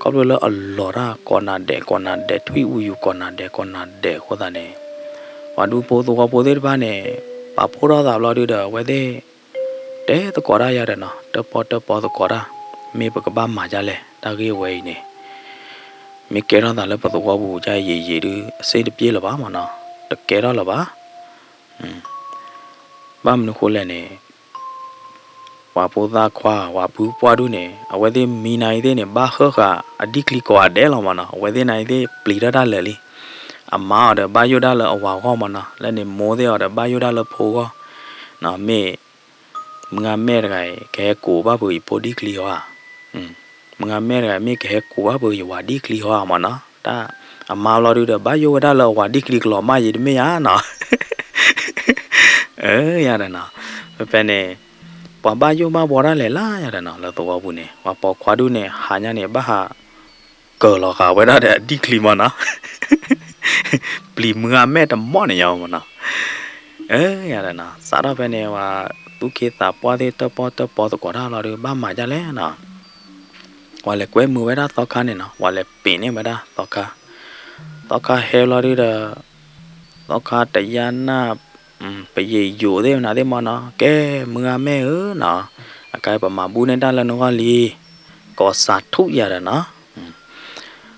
ခီဖျိလၢအလီၤတၢ်ကိးနၤဒဲးကိးနၤဒဲး ထွံၣ်အူယူၤကိးနၤဒဲးကိးနၤဒဲးအဃိသတးန့ၣ်, ပှၤဒူဖိသဝီဖိသ့ၣ်တဖၣ်န့ၣ် ပာ်ဖှိၣ်ထီၣ်သးဘျီဒုဒီး အဝဲသ့ၣ် တဲသကိးတၢ်ယါဒီးနီၤ တၢၣ်ပီၣ်တၢၣ်ပီသကိးတၢ်, မ့ၢ်ပကဘၣ်မၤဒ်လဲၣ် တၢ်ဂ့ၢ်ဝဲအံၤန့ၣ်, မ့ၢ်ကဲထီၣ်သးလၢပသဝီပူၤဒ်ယံာ်ယံာ်ဒု အဆင်တပြေလၢၤဘၣ်မၢ်နီၤ, တကဲထီၣ်လၢၤဘၣ် ဘၣ်မနုၤဃိလဲၣ်န့ၣ်, ပှၤဖိသၣ်ခွါ ပှၤဖုပှၢ်ဒူၣ်န့ၣ် အဝဲသ့ၣ်မံနၤအံၤသ့ၣ်န့ၣ် ဘၣ်ဃၢဃာ်အဒံၣ်ချံကိးဂၤဒဲးလီၤမၢ်နီၤ, အဝဲသ့ၣ်နၤအံၤသ့ၣ်ပျံၤထီၣ်တၢ်လၢာ်လံ, အမါအီၤဒီးဘၣ်ယိၣ်ဒၣ်လၢအဝၤဂီၢ်မၢ်နီၤ, လၢန့ၣ်မိၢ်သ့ၣ်အီၤဒီးဘၣ်ယိၣ်ဒၣ်လၢဖိဂီၢ်, မ့ၢ် မုၢ်ဂၤမဲာ်တဂၤအံၤ ကဟဲကိးဘၣ်ဖုးယဖိဒံၣ်ချံဧါ, မုၢ်ဂၤမဲာ်တဂၤအံၤ မ့ၢ်ကဟဲကိးဘၣ်ဖုးယဝၤဒံၣ်ချံဧါမၢ်နီၤ, တၢ်အမါဘျီဒုဒီး ဘၣ်ယိၣ်ဝဲဒၣ်လၢအဝၤဒံၣ်ချံကလီၤမၢ်ယံၤတမ့ၢ်ဧါနီၤ, ယါဒီးနီၤ, ဖဲ ဖဲန့ၣ် ပှၤဘၣ်ယိၣ်ဘၣ်ဘှီတၢ်လဲၤလၢယၤဒီးနီၤ လၢသဝီပူၤန့ၣ် ပှၤပိာ်ခွါဒူၣ်န့ၣ် ဟးညါန့ၣ် ဘၣ်ဟး ကၢၤလီၤဃာ်ဝဲဒၣ်ဒီးအဒံၣ်ချံမၢ်နီၤ ပျံၤမုၢ်ဂၤမဲာ်တမီၢ်န့ၣ်ညါမၢ်နီၤ. အၢ ယၤဒီးနီၤ စးထီၣ်ဖဲန့ၣ် ပှၤသူၣ်က့သးပှၢ်သ့ၣ်တပီၢ်တပီၢ်သကိးတၢ်လီၤဒီး ဘၣ်မၤဒ်လဲၣ်နီၤ ပှၤလဲၤကွဲမုာ်ဝဲဒၣ်သီခါန့ၣ်နီၤ ပှၤလဲၤပ့ၤန့ၢ်ဝဲဒၣ်သီခါ သီခါဟဲလီၤဒုဒီး သီခါတယါနၢ် ပယ့ၣ်ယိာ်သ့ၣ်မနုၤသ့ၣ်မၢ်နီၤ ကဲ မုၢ်ဂၤမဲာ်ဧၢနီၤ အကဲပမၤဘူၣ်န့ၢ်တၢ်လၢနဂီၢ်လံ ကိးစးထူၣ်ယၤဒီးနီၤ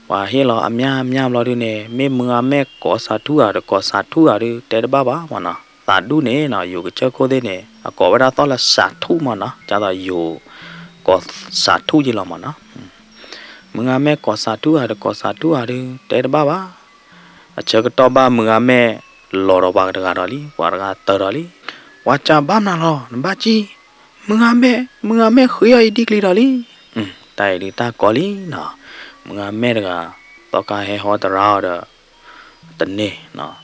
ပှၤဟ့ၣ်လီၤအမၠၣ်မၠၣ်ဘျီဒုန့ၣ် မ့ၢ်မုၢ်ဂၤမဲာ်ကိးစးထူၣ်ဧါဒီး ကိးစးထူၣ်ဧါဒု တဲတဘၣ်ဘၣ်မၢ်နီၤ သးဒူၣ်န့ၣ်နီၤ ယိၤကစၢၢ်ခိၣ်သ့ၣ်န့ၣ် အကိးဝဲဒၣ်သီၣ်လၢစးထူၣ်မၢ်နီၤ ဒ်သိးယိၤ ကိးစးထူၣ်ယံလီၤမၢ်နီၤ မုၢ်ဂၤမဲာ်ကိးစးထူၣ်ဧါဒီး ကိးစးထူၣ်ဧါဒု တဲတဘၣ်ဘၣ် အဆၢကတီၢ်ဘၣ်မုၢ်ဂၤမဲာ် လီၤဒီးပှၤတဂၤဒီးလံ ပှၤတဂၤတၢၤဒီးလံ ပှၤစံးဘၣ်မနုၤလီၤ နဘၣ်ကံၣ် မုၢ်ဂၤမဲာ် မုၢ်ဂၤမဲာ်ဃ့အီၣ်ယဒံၣ်ချံဒီးလံ တၢ်အံၤဒုတၢ်ကီလံနီၤ မုၢ်ဂၤမဲာ်တဂၤ သီခါဟဲဟီတရါအီၤဒီး တန့ၢ်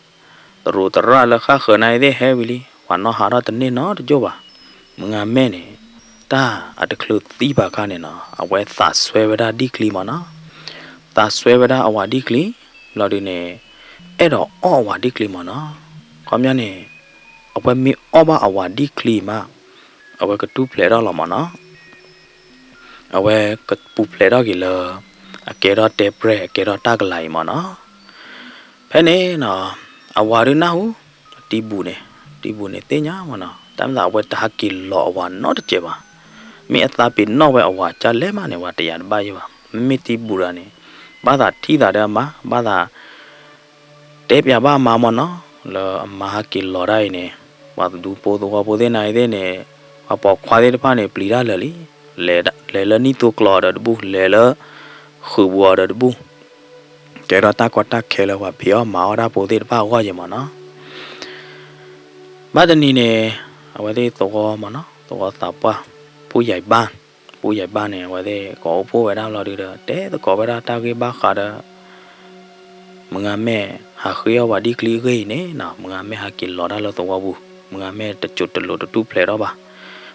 တရူးတရၣ်လၢဃၣ်ဃၢၤနၤအံၤသ့ၣ်ဟဲဝံၤလံ ပှၤနီၣ်ဟးထီၣ်တန့ၢ်နီတကၠိၢ်ဘၣ် မုၢ်ဂၤမဲာ်န့ၣ် တၢ်အတချုးသံဘၣ်ခါန့ၣ်နီၤ အဝဲသးစွဲဝဲဒၣ်ဒံၣ်ချံမၢ်နီၤ သးစွဲဝဲဒၣ်အဝၤဒံၣ်ချံ ဘျီဒုန့ၣ် အဲၣ်ဒိးအီၣ်အဝၤဒံၣ်ချံမၢ်နီၤ ခီပညီန့ၣ် အဝဲမ့ၢ်အီၣ်ဘၣ်အဝၤဒံၣ်ချံမး အဝဲကတူၢ်ဖျဲးထီၣ်လီၤမၢ်နီၤ အဝဲကပူၤဖျဲးထီၣ်က့ၤလၢ အကဲထီၣ်တဲပြဲၢ် အကဲထီၣ်တၢ်ကလၤအံၤမၢ်နီၤ ဖဲန့ၣ်နီၤ အဝၤဒုနၢ်ဟူ တံဘူၣ်န့ၣ် တံဘူၣ်န့ၣ်သ့ၣ်ညါမၢ်နီၤ တၢ်မ့ၢ်သးအဝဲတဟးက့ၤလီၤအဝၤနီတစဲးဘၣ် မ့ၢ်အသးပ့ၤနီၣ်ဝဲအဝၤကၢ်လဲၣ်မးန့ၣ် ဝဲတယၤတဘၣ်ယဲဘၣ် မ့မ့ၢ်တံဘူၣ်တဂၤန့ၣ် ဘၣ်သးထံၣ်သးဒီးအမါ ဘၣ်သး တဲပၠးဘၣ်အမါမၢ်နီၤ လၢအမါဟးက့ၤလီၤတၢ်အံၤန့ၣ် ပှၤဒူဖိသဝီဖိသ့ၣ်နၤအံၤသ့ၣ်န့ၣ် ပှၤပိာ်ခွါသ့ၣ်တဖၣ်န့ၣ် ပျံၤတၢ်လၢာ်လံ လဲၤလၢနံၣ်သိကျိၤအီၤဒီးတဘူၣ် လဲၤလၢ ဃုာ်ပူၤအီၤဒီးတဘူၣ် ကဲထီၣ်တၢ်ကီတၢ်ခဲလၢပှၤဖံးအီၣ်မၤအီၣ်တၢ်ဖိသ့ၣ်တဖၣ်အဂီၢ်ယဲမၢ်နီၤ ဘၣ်တနံၤန့ၣ် အဝဲသ့ၣ်သဝီမၢ်နီၤ သဝီသးပှၢ် ပူယၤဘၣ် ပူယၤဘၣ်န့ၣ် အဝဲသ့ၣ်ကိးအိၣ်ဖှိၣ်ဝဲဒၣ်လီၤဒုဒီး တဲသကိးဝဲဒၣ်တၢ်ဂ့ၢ်ဘၣ်ဃးဒီး မုၢ်ဂၤမဲာ် ဟးဃ့အီၣ်ဝၤဒံၣ်ချံအဂ့ၢ်အံၤန့ၣ်နီၤ မုၢ်ဂၤမဲာ်ဟးက့ၤလီၤတၢ်လၢသဝီပူၤ မုၢ်ဂၤမဲာ်တစိၤတလိၤတတူၢ်ဖျဲးထီၣ်ဘၣ်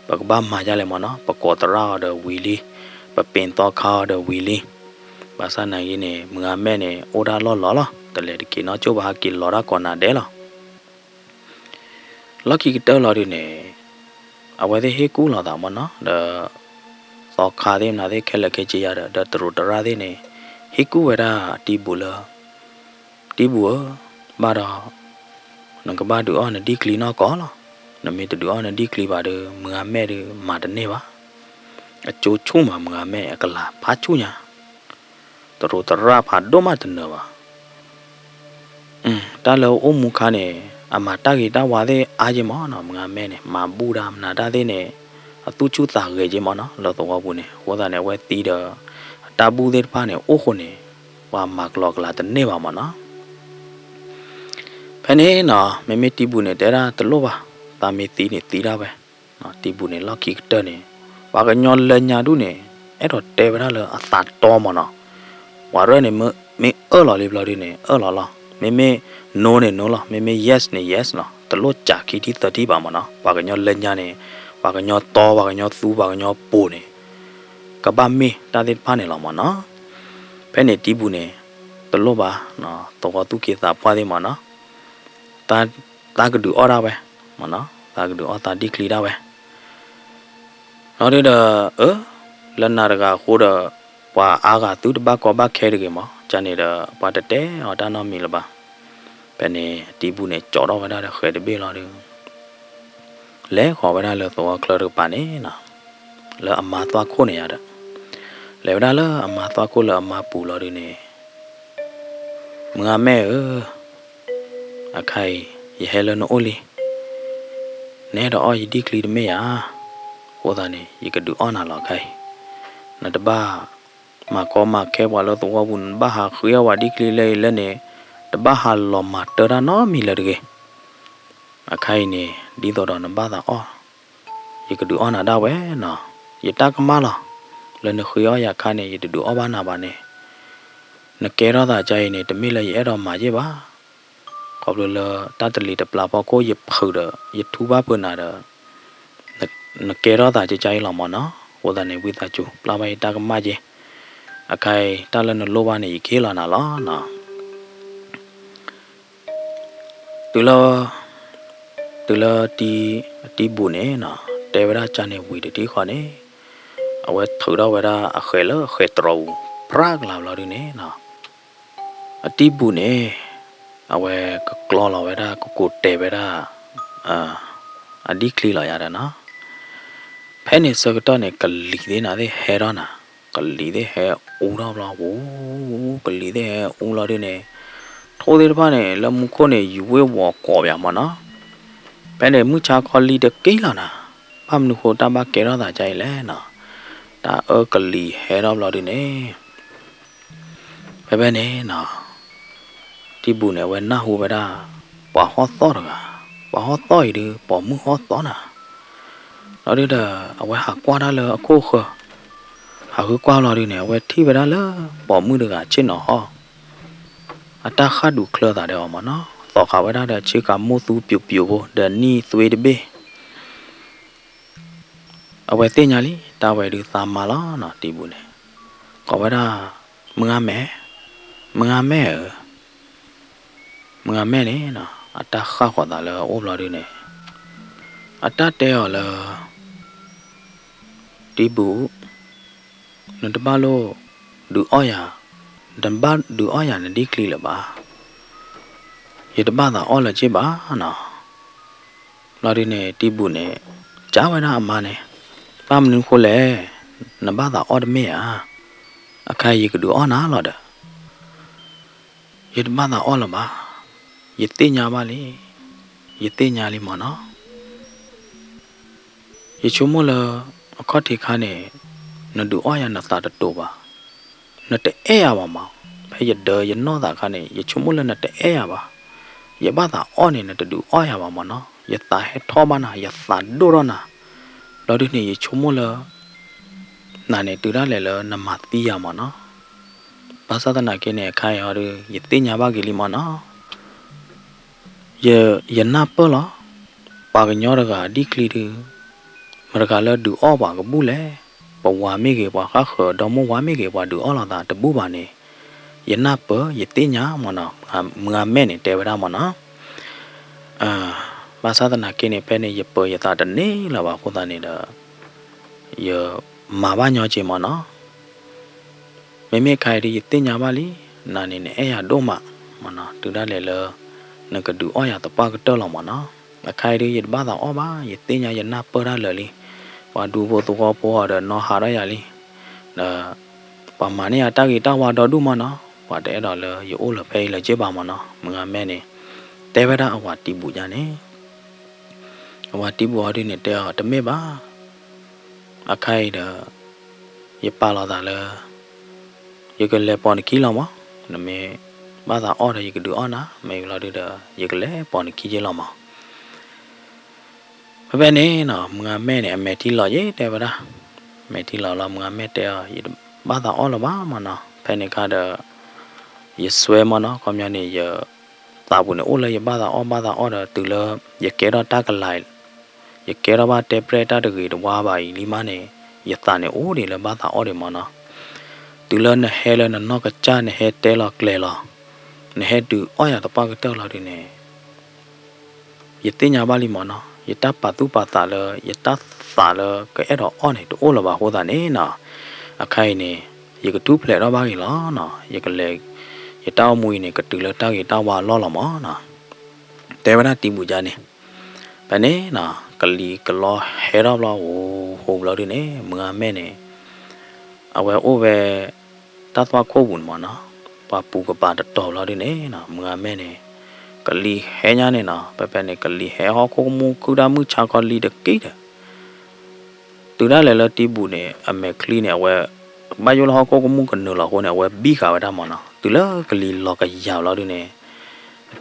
ပကဘၣ်မၤဒ်လဲၣ်မၢ်နီၤ ပကိးသရၣ်အီၤဒီးဝံၤလံ ပပ့ၤသီခါအီၤဒီးဝံၤလံ ဘၣ်ဆၣ်နာ်က့န့ၣ် မုၢ်ဂၤမဲာ်န့ၣ် အိၣ်ဒၣ်လီၢ်လီၤလီၤ တလဲၤတက့ၤနီကၠိၢ်ဘၣ် ဟးက့ၤလီၤတၢ်ကိးနၤဒဲးလီၤ လီၢ်ခံကတၢၢ်လီၤဒုန့ၣ် အဝဲသ့ၣ်ဟ့ၣ်ကူၣ်လိာ်သးမၢ်နီၤ ဒီး သီခါသ့ၣ်မနုၤသ့ၣ်ခဲလၢာ်ခဲဆ့ယါဒီး ဒီးတရူးတရၣ်သ့ၣ်န့ၣ် ဟ့ၣ်ကူၣ်ဝဲဒၣ်တံဘူၣ်လၢ တံဘူၣ်ဧၢ, ဘၣ်ဒီး နကဘၣ်ဒုးအီၣ်နဒံၣ်ချံနီၢ်ကီၢ်လီၤ. နမ့ၢ်တဒုးအီၣ်နဒံၣ်ချံဘၣ်ဒီး မုၢ်ဂၤမဲာ်ဒီးမၤတန့ၢ်ဘၣ်. အကၠိဆူၣ်မး မုၢ်ဂၤမဲာ်အကလၤဖးဆူၣ်ညါ တရူးတရၣ်ဖးဒိၣ်မးတနၢၤဘၣ်. တၢ်လၢအိၣ်မူခါန့ၣ် အမၤတၢ်ဂ့ၤတၢ်ဝါသ့ၣ်အါယ့မးနီၤ, မုၢ်ဂၤမဲာ်န့ၣ် မၤဘူၣ်တၢ်မနုၤတၢ်သ့ၣ်န့ၣ် အသူၣ်ဆူၣ်သးဂဲၤယ့မးနီၤ လၢသဝီပူၤန့ၣ်. အဃိသတးန့ၣ် အဝဲသံဒီး အတၢ်ဘူၣ်သ့ၣ်တဖၣ်န့ၣ် အိၣ်ဃိန့ၣ် ပှၤမၤကလီကလီတန့ၢ်ဘၣ်မးနီၤ. ဖဲန့ၣ်နီၤ မ့မ့ၢ်တံဘူၣ်န့ၣ် တဲဒၣ်တလိၣ်ဘၣ်, သးမ့ၢ်သံန့ၣ်သံဒၣ်ဝဲ. တံဘူၣ်န့ၣ် လီၢ်ခံကတၢၢ်န့ၣ် ပှၤကညီလၢညါဒူၣ်န့ၣ် အဲၣ်ဒိးတဲဝဲဒၣ်လၢအသးတီမးနီၤ. ပှၤရဲၣ်န့ၣ် မ့ၢ်အၢၣ်လီၤလံဘျီဒုန့ၣ် အၢၣ်လီၤလီၤ. မ့မ့ၢ် no န့ၣ် no လီၤ, မ့မ့ၢ် yes န့ၣ် yes လီၤ. တလိၣ်စးခံထံသၢထံဘၣ်မးနီၤ. ပှၤကညီလၢညါန့ၣ် ပှၤကညီတီ ပှၤကညီသူ ပှၤကညီပိာ်န့ၣ် ကဘၣ်မ့ၢ်တၢ်သ့ၣ်တဖၣ်န့ၣ်လီၤမးနီၤ. ဖဲန့ၣ်တံဘူၣ်န့ၣ် တလိၣ်ဘၣ် သဝီသူၣ်က့သးပှၢ်သ့ၣ်မးနီၤ. သးကဒုးအီၣ်ဒၣ်ဝဲမးနီၤ, သးကဒုးအီၣ်သးဒံၣ်ချံဒၣ်ဝဲ. လီၤဒုဒီး အၢ လၢနၤတဂၤအဃိဒီး ပှၤအါဂၤသုတဘၣ်ကီဘၣ်ခဲတဂ့ၤမး, ကန့ၣ်ဒီး ပှၤတတဲအီၤတၢ်နီတမံၤလၢၤဘၣ်. ဖဲန့ၣ်တံဘူၣ်န့ၣ် ကၠီးထီၣ်ဝဲဒၣ်ဒီးဃဲၤတဘ့ၣ်လီၤဒု လဲၤဃီၤဝဲဒၣ်လၢသဝီချၢတကပၤန့ၣ်နီၤ, လၢအမါသွၣ်ခိၣ်န့ၣ်ယါဒီး လဲၤဝဲဒၣ်လၢအမါသွၣ်ခိၣ်လၢအမါပူၤလီၤဒုန့ၣ် မုၢ်ဂၤမဲာ်ဧၢ, အခါအံၤ ယဟဲလၢနအိၣ်လံ, နအဲၣ်ဒိးအီၣ်ယဒံၣ်ချံတမ့ၢ်ဧါ. အဃိသတးန့ၣ် ယကဒုးအီၣ်နၤလီၤအခါအံၤ, နတဘၣ်မၤကီမၤခဲပှၤလၢသဝီပူၤ, နတဘၣ်ဟးဃ့အီၣ်ဝဲဒံၣ်ချံလၢအံၤလၢန့ၣ်, တဘၣ်ဟးလီၤမၤတၢ်တၢ်နီတမံၤလၢၤတဂ့ၤ. အခါအံၤန့ၣ် ဒ်သိးဒီးနဘၣ်သးအီၣ် ယကဒုးအီၣ်နၤဒၣ်ဝဲနီၤ. ယတၢ်ကမၣ်လီၤ. လၢနဃ့အီၣ်ယၤခါန့ၣ် ယတဒုးအီၣ်ဘၣ်နၤဘၣ်န့ၣ်, နကဲထီၣ်သးကါအံၤန့ၣ် တမ့ၢ်လၢယအဲၣ်ဒိးမၤယ့ၢ်ဘၣ်. ခီဖျိလၢတၢ်တလံၤတပျၢၤဖီခိၣ် ယဖုးဒီး ယထူဘၣ်ဖုးနၤဒီး နကဲထီၣ်သးကကအံၤလီၤမၢ်နီၤ. အဃိသတးန့ၣ် ဝံသးစူၤ ပျၢ်ဘၣ်ယတၢ်ကမၣ်က့ၤ, အခါအံၤ တၢ်လၢနလိၣ်ဘၣ်န့ၣ် ယကဟ့ၣ်လီၤနၤလီၤနီၤ. တုၤလၢ တုၤလၢတံဘူၣ်န့ၣ်နီၤ တဲဝဲဒၣ်ကန့ၣ်ဝံၤတထံၣ်ဃီန့ၣ်, အဝဲထုးထီၣ်ဝဲဒၣ်အဃဲၤလၢအဃဲၤတြီပူၤ ဖြးကလၤဘျီဒုန့ၣ်နီၤ, အတံဘူၣ်န့ၣ် အဝဲကကျီလီၤဝဲဒၣ် ကကိးတဲာ်ဝဲဒၣ် အဒံၣ်ချံလီၤယၤဒီးနီၤ. ဖဲန့ၣ်ဆၢကတီၢ်န့ၣ် ကလံၤသ့ၣ်နၤသ့ၣ်ဟဲထီၣ်နၤ, ကလံၤသ့ၣ်ဟဲအူထီၣ်ဘျီ ကလံၤသ့ၣ်ဟဲအူလီၤဒုန့ၣ်, ထိၣ်သ့ၣ်တဖၣ်န့ၣ် လၢမူခိၣ်န့ၣ် ယူၤဝ့ၢ်ဝီၤကိးပယၤမၢ်နီၤ. ဖဲန့ၣ်မုၢ်ဆါခီလံတက့ၢ်လီၤနၤ, ဘၣ်မနုၤဃိတၢ်ဘၣ်ကဲထီၣ်သးကကအံၤလဲၣ်နီၤ, တၢ်အၢကလံၤဟဲထီၣ်ဘျီဒုန့ၣ် ဖဲဖဲန့ၣ်နီၤ, တံဘူၣ်န့ၣ် အဝဲနၢ်ဟူဝဲဒၣ် ပှၤဟီၣ်သီၣ်တဂၤ, ပှၤဟီၣ်သီၣ်အံၤဒု ပိာ်မုၣ်ဟီၣ်သီၣ်နၤ, လီၤဒုဒီး အဝဲဟးကွၢ်တၢ်လၢအခိၣ်ဃၢၤ, ဟးဃုကွၢ်လီၤဒုန့ၣ် အဝဲထံၣ်ဝဲဒၣ်လၢ ပိာ်မုၣ်တဂၤဆ့ၣ်နီၤဟီၣ် အတၢ်ဃၣ်ဒူးချၢသးဒီးအီၤမၢ်နီၤ, သိးဃာ်ဝဲဒၣ်ဒီးဆ့ကၤမိၢ်သူပျိးပျိးဖိ ဒီးနံၣ်သွ့တဘ့ၣ် အဝဲသ့ၣ်ညါလံ တၢ်ဝဲဒုသးမါလီၤနီၤ တံဘူၣ်န့ၣ်, ကိးဝဲဒၣ် မုၢ်ဂၤမဲာ်, မုၢ်ဂၤမဲာ်ဧၢ, မုၢ်ဂၤမဲာ်န့ၣ်နီၤ အတၢ်ဃၣ်ဃီၤသးလၢအအိၣ်ဘျီဒုန့ၣ် အတၢ်တဲအီၤလၢ တံဘူၣ်, နတဘၣ်လိၣ်ဒုးအီၣ်ယၤ, နတဘၣ်ဒုးအီၣ်ယၤနဒံၣ်ချံလၢၤဘၣ်, ယတဘၣ်သးအီၣ်လၢၤက့ဘၣ်နီၤ. လီၤဒုန့ၣ် တံဘူၣ်န့ၣ် ကးဝဲဒၣ်အမါန့ၣ်, ဘၣ်မနုၤဃိလဲၣ်, နဘၣ်သးအီၣ်တမ့ၢ်ဧါ, အခါအံၤယကဒုးအီၣ်နၤလီၤဒီး ယတဘၣ်သးအီၣ်လၢၤဘၣ်, ယသ့ၣ်ညါဘၣ်လံ, ယသ့ၣ်ညါလံမၢ်နီၤ. ယဆိကမိၣ်လၢ အခီၣ်ထံးခါန့ၣ် နဒုးအီၣ်ယၤနသးတတိၤဘၣ်, နတအဲၣ်ယၤဘၣ်မၢ်, ဖဲယဒၢယနီၢ်သးခါန့ၣ် ယဆိကမိၣ်လၢနတအဲၣ်ယၤဘၣ်, ယဘၣ်သးအီၣ်န့ၣ် နတဒုးအီၣ်ယၤဘၣ်မၢ်နီၤ, ယသးဟဲထီၣ်ဘၣ်နၤ, ယသးဒိၣ်ထီၣ်နၤ, ဘျီဒုန့ၣ် ယဆိကမိၣ်လၢ နၤန့ၣ် တုၤဒၣ်လဲာ်လၢနမၤသံယၤမၢ်နီၤ. ဘၣ်ဆၣ်သနာ်က့န့ၣ် အခါအံၤအီၤဒု ယသ့ၣ်ညါဘၣ်က့ၤလံမၢ်နီၤ. ယ ယနၢ်ပၢၢ်လီၤ. ပှၤကညီတဂၤအဒံၣ်ချံဒု မတၤတဂၤလၢဒုးအီၣ်ပှၤကဘူၣ်လဲၣ်. ပဝၤမ့ၢ်ဂ့ၤ ပှၤဃၣ်ဃၢၤဒီမိၢ်ဝၤမ့ၢ်ဂ့ၤ ပှၤဒုးအီၣ်လိာ်သးတဘူၣ်ဘၣ်န့ၣ် ယနၢ်ပၢၢ် ယသ့ၣ်ညါမၢ်နီၤ. မုၢ်ဂၤမဲာ်န့ၣ် တဲဝဲဒၣ်မၢ်နီၤ. ဘၣ်ဆၣ်သနာ်က့န့ၣ် ဖဲန့ၣ် ယပၢၤယသးတန့ၢ်လၢၤဘၣ်အဃိသတးန့ၣ်ဒီး ယမၤဘၣ်ညီက့ၤမၢ်နီၤ. မ့မ့ၢ်ခါအံၤဒု ယသ့ၣ်ညါဘၣ်လံ, နၤန့ၣ် နအဲၣ်ယၤဒိၣ်မးမၢ်နီၤ, တုၤဒၣ်လဲာ်လၢ နကဒုးအီၣ်ယၤသပှၢ်ကတၢၢ်လီၤမၢ်နီၤ. အခါအံၤဒု ယတဘၣ်သးအီၣ်ဘၣ်, ယသ့ၣ်ညါ ယနၢ်ပၢၢ်တၢ်လၢာ်လံ. ပှၤဒူဖိသဝီဖိအီၤဒီး နီၢ်ဟးထီၣ်ယၤလံ. ဒီး ပှၤမၤန့ၢ်ယၤတၢ်ဂ့ၤတၢ်ဝါဒီဒူၣ်မၢ်နီၤ, ပှၤတအဲၣ်ဒိးလၢယအိၣ်လၢၤဖဲအံၤလၢၤက့ဘၣ်မၢ်နီၤ. မုၢ်ဂၤမဲာ်န့ၣ် တဲဝဲဒၣ်အဝၤတံဘူၣ်ယါန့ၣ် အဝၤတံဘူၣ်အီၤဒုန့ၣ် တဲအီၤတမ့ၢ်ဘၣ်. အခါအံၤဒီး ယပာ်လီၤသးလၢ ယကလဲၤပိာ်နခံလီၤမၢ်. နမ့ၢ်ဘၣ်သးအီၣ်ဒီး ယကဒုးအီၣ်နၤ, မ့ၢ်လီၤဒုဒီး ယကလဲၤပိာ်နခံက့လီၤမၢ်. ဖဲဖဲန့ၣ်နီၤ မုၢ်ဂၤမဲာ်န့ၣ် အမဲာ်ထံလီၤယ့ၣ်တဲဝဲဒၣ်. မဲာ်ထံလီၤလီၤ မုၢ်ဂၤမဲာ်တဲအီၤ ယဘၣ်သးအီၣ်လၢၤဘၣ်မၢ်နီၤ. ဖဲန့ၣ်အခါဒီး ယစွဲမၢ်နီၤ ခီပညီန့ၣ် ယသးပူၤန့ၣ် အိၣ်လၢယဘၣ်သးအီၣ်ဘၣ်သးအီၣ်ဒီး တုၤလၢ ယကဲထီၣ်တၢ်ကလၤ ယကဲထီၣ်ဘၣ်တဲပျဲၢ်တၢ်တဂ့ၤတဝါဘၣ်အံၤလံမးန့ၣ် ယသးန့ၣ်အိၣ်ဒံးလၢဘၣ်သးအီၣ်ဒံးမၢ်နီၤ. တုၤလၢနဟဲလၢနနီၢ်ကစၢ် နဟဲတဲလီၤကျဲၤလီၤ နဟဲဒုးအီၣ်ယၤသပှၢ်ကတၢၢ်လီၤဒုန့ၣ် ယသ့ၣ်ညါဘၣ်လံမၢ်နီၤ. ယတၢ်ပာ်သူၣ်ပာ်သးလၢ ယတၢ်သးလၢကအဲၣ်ဒိးအီၣ်န့ၣ် တအိၣ်လၢၤဘၣ်အဃိသတးန့ၣ်နီၤ အခါအံၤန့ၣ် ယကထူၣ်ဖျဲးထီၣ်ဘၣ်ဂ့ၤလီၤနီၤ. ယကလဲၤ ယတၢ်အိၣ်မူအံၤန့ၣ် ကတုၤလၢတၢ်ဂ့ၤတၢ်ဝါအလီၢ်လီၤမၢ်နီၤ. တဲဝဲဒၣ်တံဘူၣ်ယါန့ၣ် ဖဲန့ၣ်နီၤ ကလံၤကလီဟဲထီၣ်ဘျီ ဟိဟိဘျီဒုန့ၣ် မုၢ်ဂၤမဲာ်န့ၣ် အဝဲအိၣ်ဝဲ တၢ်သွၣ်ခိၣ်ပူၤန့ၣ်မၢ်နီၤ ပှၤပူၤကပၤတတီၤဘျီဒုန့ၣ်နီၤ မုၢ်ဂၤမဲာ်န့ၣ် ကလံၤဟဲညါန့ၣ်နီၤ ဖဲဖဲန့ၣ် ကလံၤဟဲဟီၣ်ခိၣ်ကမူၣ် ခုၣ်တၢ်မုၢ်ဆါခီလံတက့ၢ်ဒီး တုၤဒၣ်လဲာ်လၢတံဘူၣ်န့ၣ် အမဲာ်ချံန့ၣ် အဝဲ ဘၣ်ယိၣ်လၢဟီၣ်ခိၣ်ကမူၣ်ကနုာ်လီၤအဃိန့ၣ် အဝဲဘံဃာ်ဝဲဒၣ်မၢ်နီၤ. တုၤလၢကလံၤလီၤကယၤဘျီဒုန့ၣ်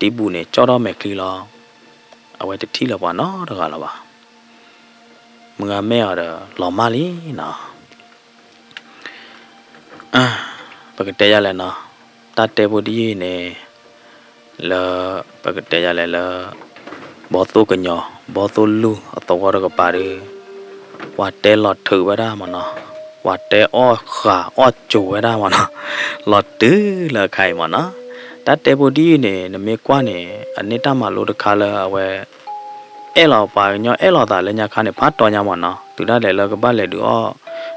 တံဘူၣ်န့ၣ် ကၠီၣ်ထီၣ်မဲာ်ချံလီၤ. အဝဲတထံၣ်လၢၤပှၤနီတဂၤလၢၤဘၣ်. မုၢ်ဂၤမဲာ်အီၤဒီး လီၤမၢ်လံနီၤ. ပကတဲယၤလဲၣ်နီၤ, တၢ်တဲဖိတယုၢ်အံၤန့ၣ် လၢ ပကတဲယၤလဲၣ်လၢ ဘီသိၣ်ကညီၤ ဘီသိၣ်လူၢ်အသဝီတကပၤဒီး ပှၤတဲလီၤထုးဝဲဒၣ်မ့ၢ်နီၤ, ပှၤတဲအီၣ်ဃာ်အီၣ်ကၠိၤဝဲဒၣ်မ့ၢ်နီၤ, လီၤတုၤလၢအခါအံၤမ့ၢ်နီၤ. တၢ်တဲဖိတယုၢ်န့ၣ် နမ့ၢ်ကွၢ်န့ၣ် အန့ၢ်တၢ်မၤလိတခါလၢအဝဲ အဲၣ်လီၤပှၤကညီအဲၣ်လီၤသးလၢညါခါန့ၣ် ဖးတီညါမ့ၢ်နီၤ, တုၤဒၣ်လဲာ်လၢကဘၣ်လဲၤဒုးအီၣ်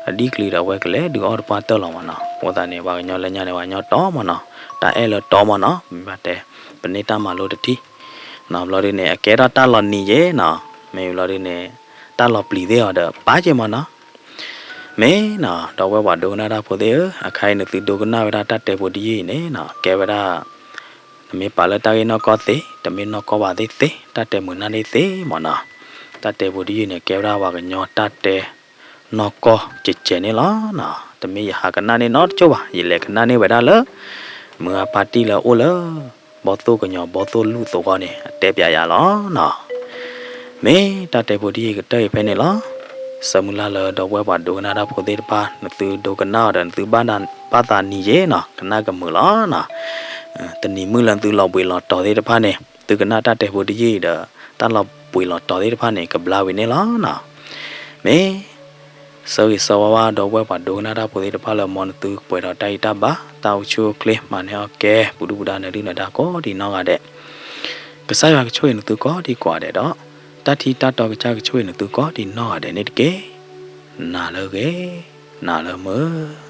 အဒံၣ်ကျံၤဒီး အဝဲကလဲၤဒုးအီၣ်တပှၢ်တၢၢ်လီၤမ့ၢ်နီၤ. အဃိသတးန့ၣ် ပှၤကညီလၢညါန့ၣ် ပှၤကညီတီမ့ၢ်နီၤ, တၢ်အဲၣ်လၢတီမ့ၢ်နီၤ, မ့ၢ်ဘၣ်တဲ ပန့ၢ်တၢ်မၤလိတထံၣ် နီၤ ဘျီဒုန့ၣ် အကဲထီၣ်တၢ်လီၤနံၤယဲနီၤ, မ့ၢ်ဘျီဒုန့ၣ် တၢ်လီၤပျံၤသ့ၣ်အီၤဒီး ပာ်က့ၤမ့ၢ်နီၤ. မ့ၢ်နီၤ ဒီပုၢ်ဝဲၢ်ပှၤဒိကနၣ်တၢ်ဖိသ့ၣ်ဧၢ, အခါအံၤနသုဒိကနၣ်ဝဲဒၣ်တၢ်တဲဖိတယုၢ်အံၤန့ၣ်နီၤ ကဲဝဲဒၣ် နမ့ၢ်ပာ်လၢတၢ်ဂ့ၢ်နီၢ်ကီၢ်သ့, တမ့ၢ်နီၢ်ကီၢ်ဘၣ်သ့ၣ်သ့ၣ်, တၢ်တဲမုာ်နၢ်န့ၣ်သ့မ့ၢ်နီၤ. တၢ်တဲဖိတယုၢ်န့ၣ် ကဲဝဲဒၣ်ပှၤကညီတၢ်တဲနီၢ်ကီၢ်ကဲးကဲးန့ၣ်လီၤနီၤ. တမ့ၢ်ယဟးကနၣ်န့ၢ်နီတကၠိၢ်ဘၣ်, ယလဲၤကနၣ်န့ၢ်ဝဲဒၣ်လၢ မုၢ်အါဖါတံၢ်လၢအအိၣ်လၢ ဘီသိၣ်ကညီၤဘီသိၣ်လူၢ်သဝီန့ၣ် အတဲပျးယၤလီၤနီၤ. မ့ၢ်တၢ်တဲဖိတယုၢ်ကတၢၢ်အံၤဖဲန့ၣ်လီၤ. ဆၢမုၢ်လၢ်လၢဒီပုၢ်ဝဲၢ်ပှၤဒိကနၣ်တၢ်ဖိသ့ၣ်တဖၣ် နသုဒိကနၣ်အီၤဒီး နသုဘၣ်သးနံၤယဲနီၤ ကနၣ်ကမုာ်လီၤနီၤ. တနံၤမုၢ်လၢနသုလီၤဘှံးလီၤတီၤသ့ၣ်တဖၣ်န့ၣ် သုကနၣ်တၢ်တဲဖိတယုၢ်အံၤဒီး တၢ်လီၤဘှံးလီၤတီၤသ့ၣ်တဖၣ်န့ၣ် ကဘျါဝံၤန့ၣ်လီၤနီၤ. မ့ၢ် ဆၢဂ့ၤဆၢဝါဝါဒီပုၢ်ဝဲၢ်ပှၤဒိကနၣ်တၢ်ဖိသ့ၣ်တဖၣ်လၢ မ်နသုကပှဲၤဒီးတၢ်အံၣ်တၢ်ဘါ တၢ်အိၣ်ဆူၣ်အိၣ်ချ့ မၤန့ၢ်အီၣ်ကဲ ပူၤဒုၣ်ပူၤဒါ နဒုၣ်နဒါကိးဒံးနီၢ်ဂၤဒဲး. ကစၢ်ယွၤကဆိၣ်ဂ့ၤနသုကိးဒံးကိးဂၤဒဲးဒီး တၢ်ထံတၢ်တီကစၢ်ကဆိၣ်ဂ့ၤနသုကိးဒံးနီၢ်ဂၤဒဲးန့ၣ်တက့ၢ်. နၤလၢဂ့ၤ, နၤလၢမုာ်.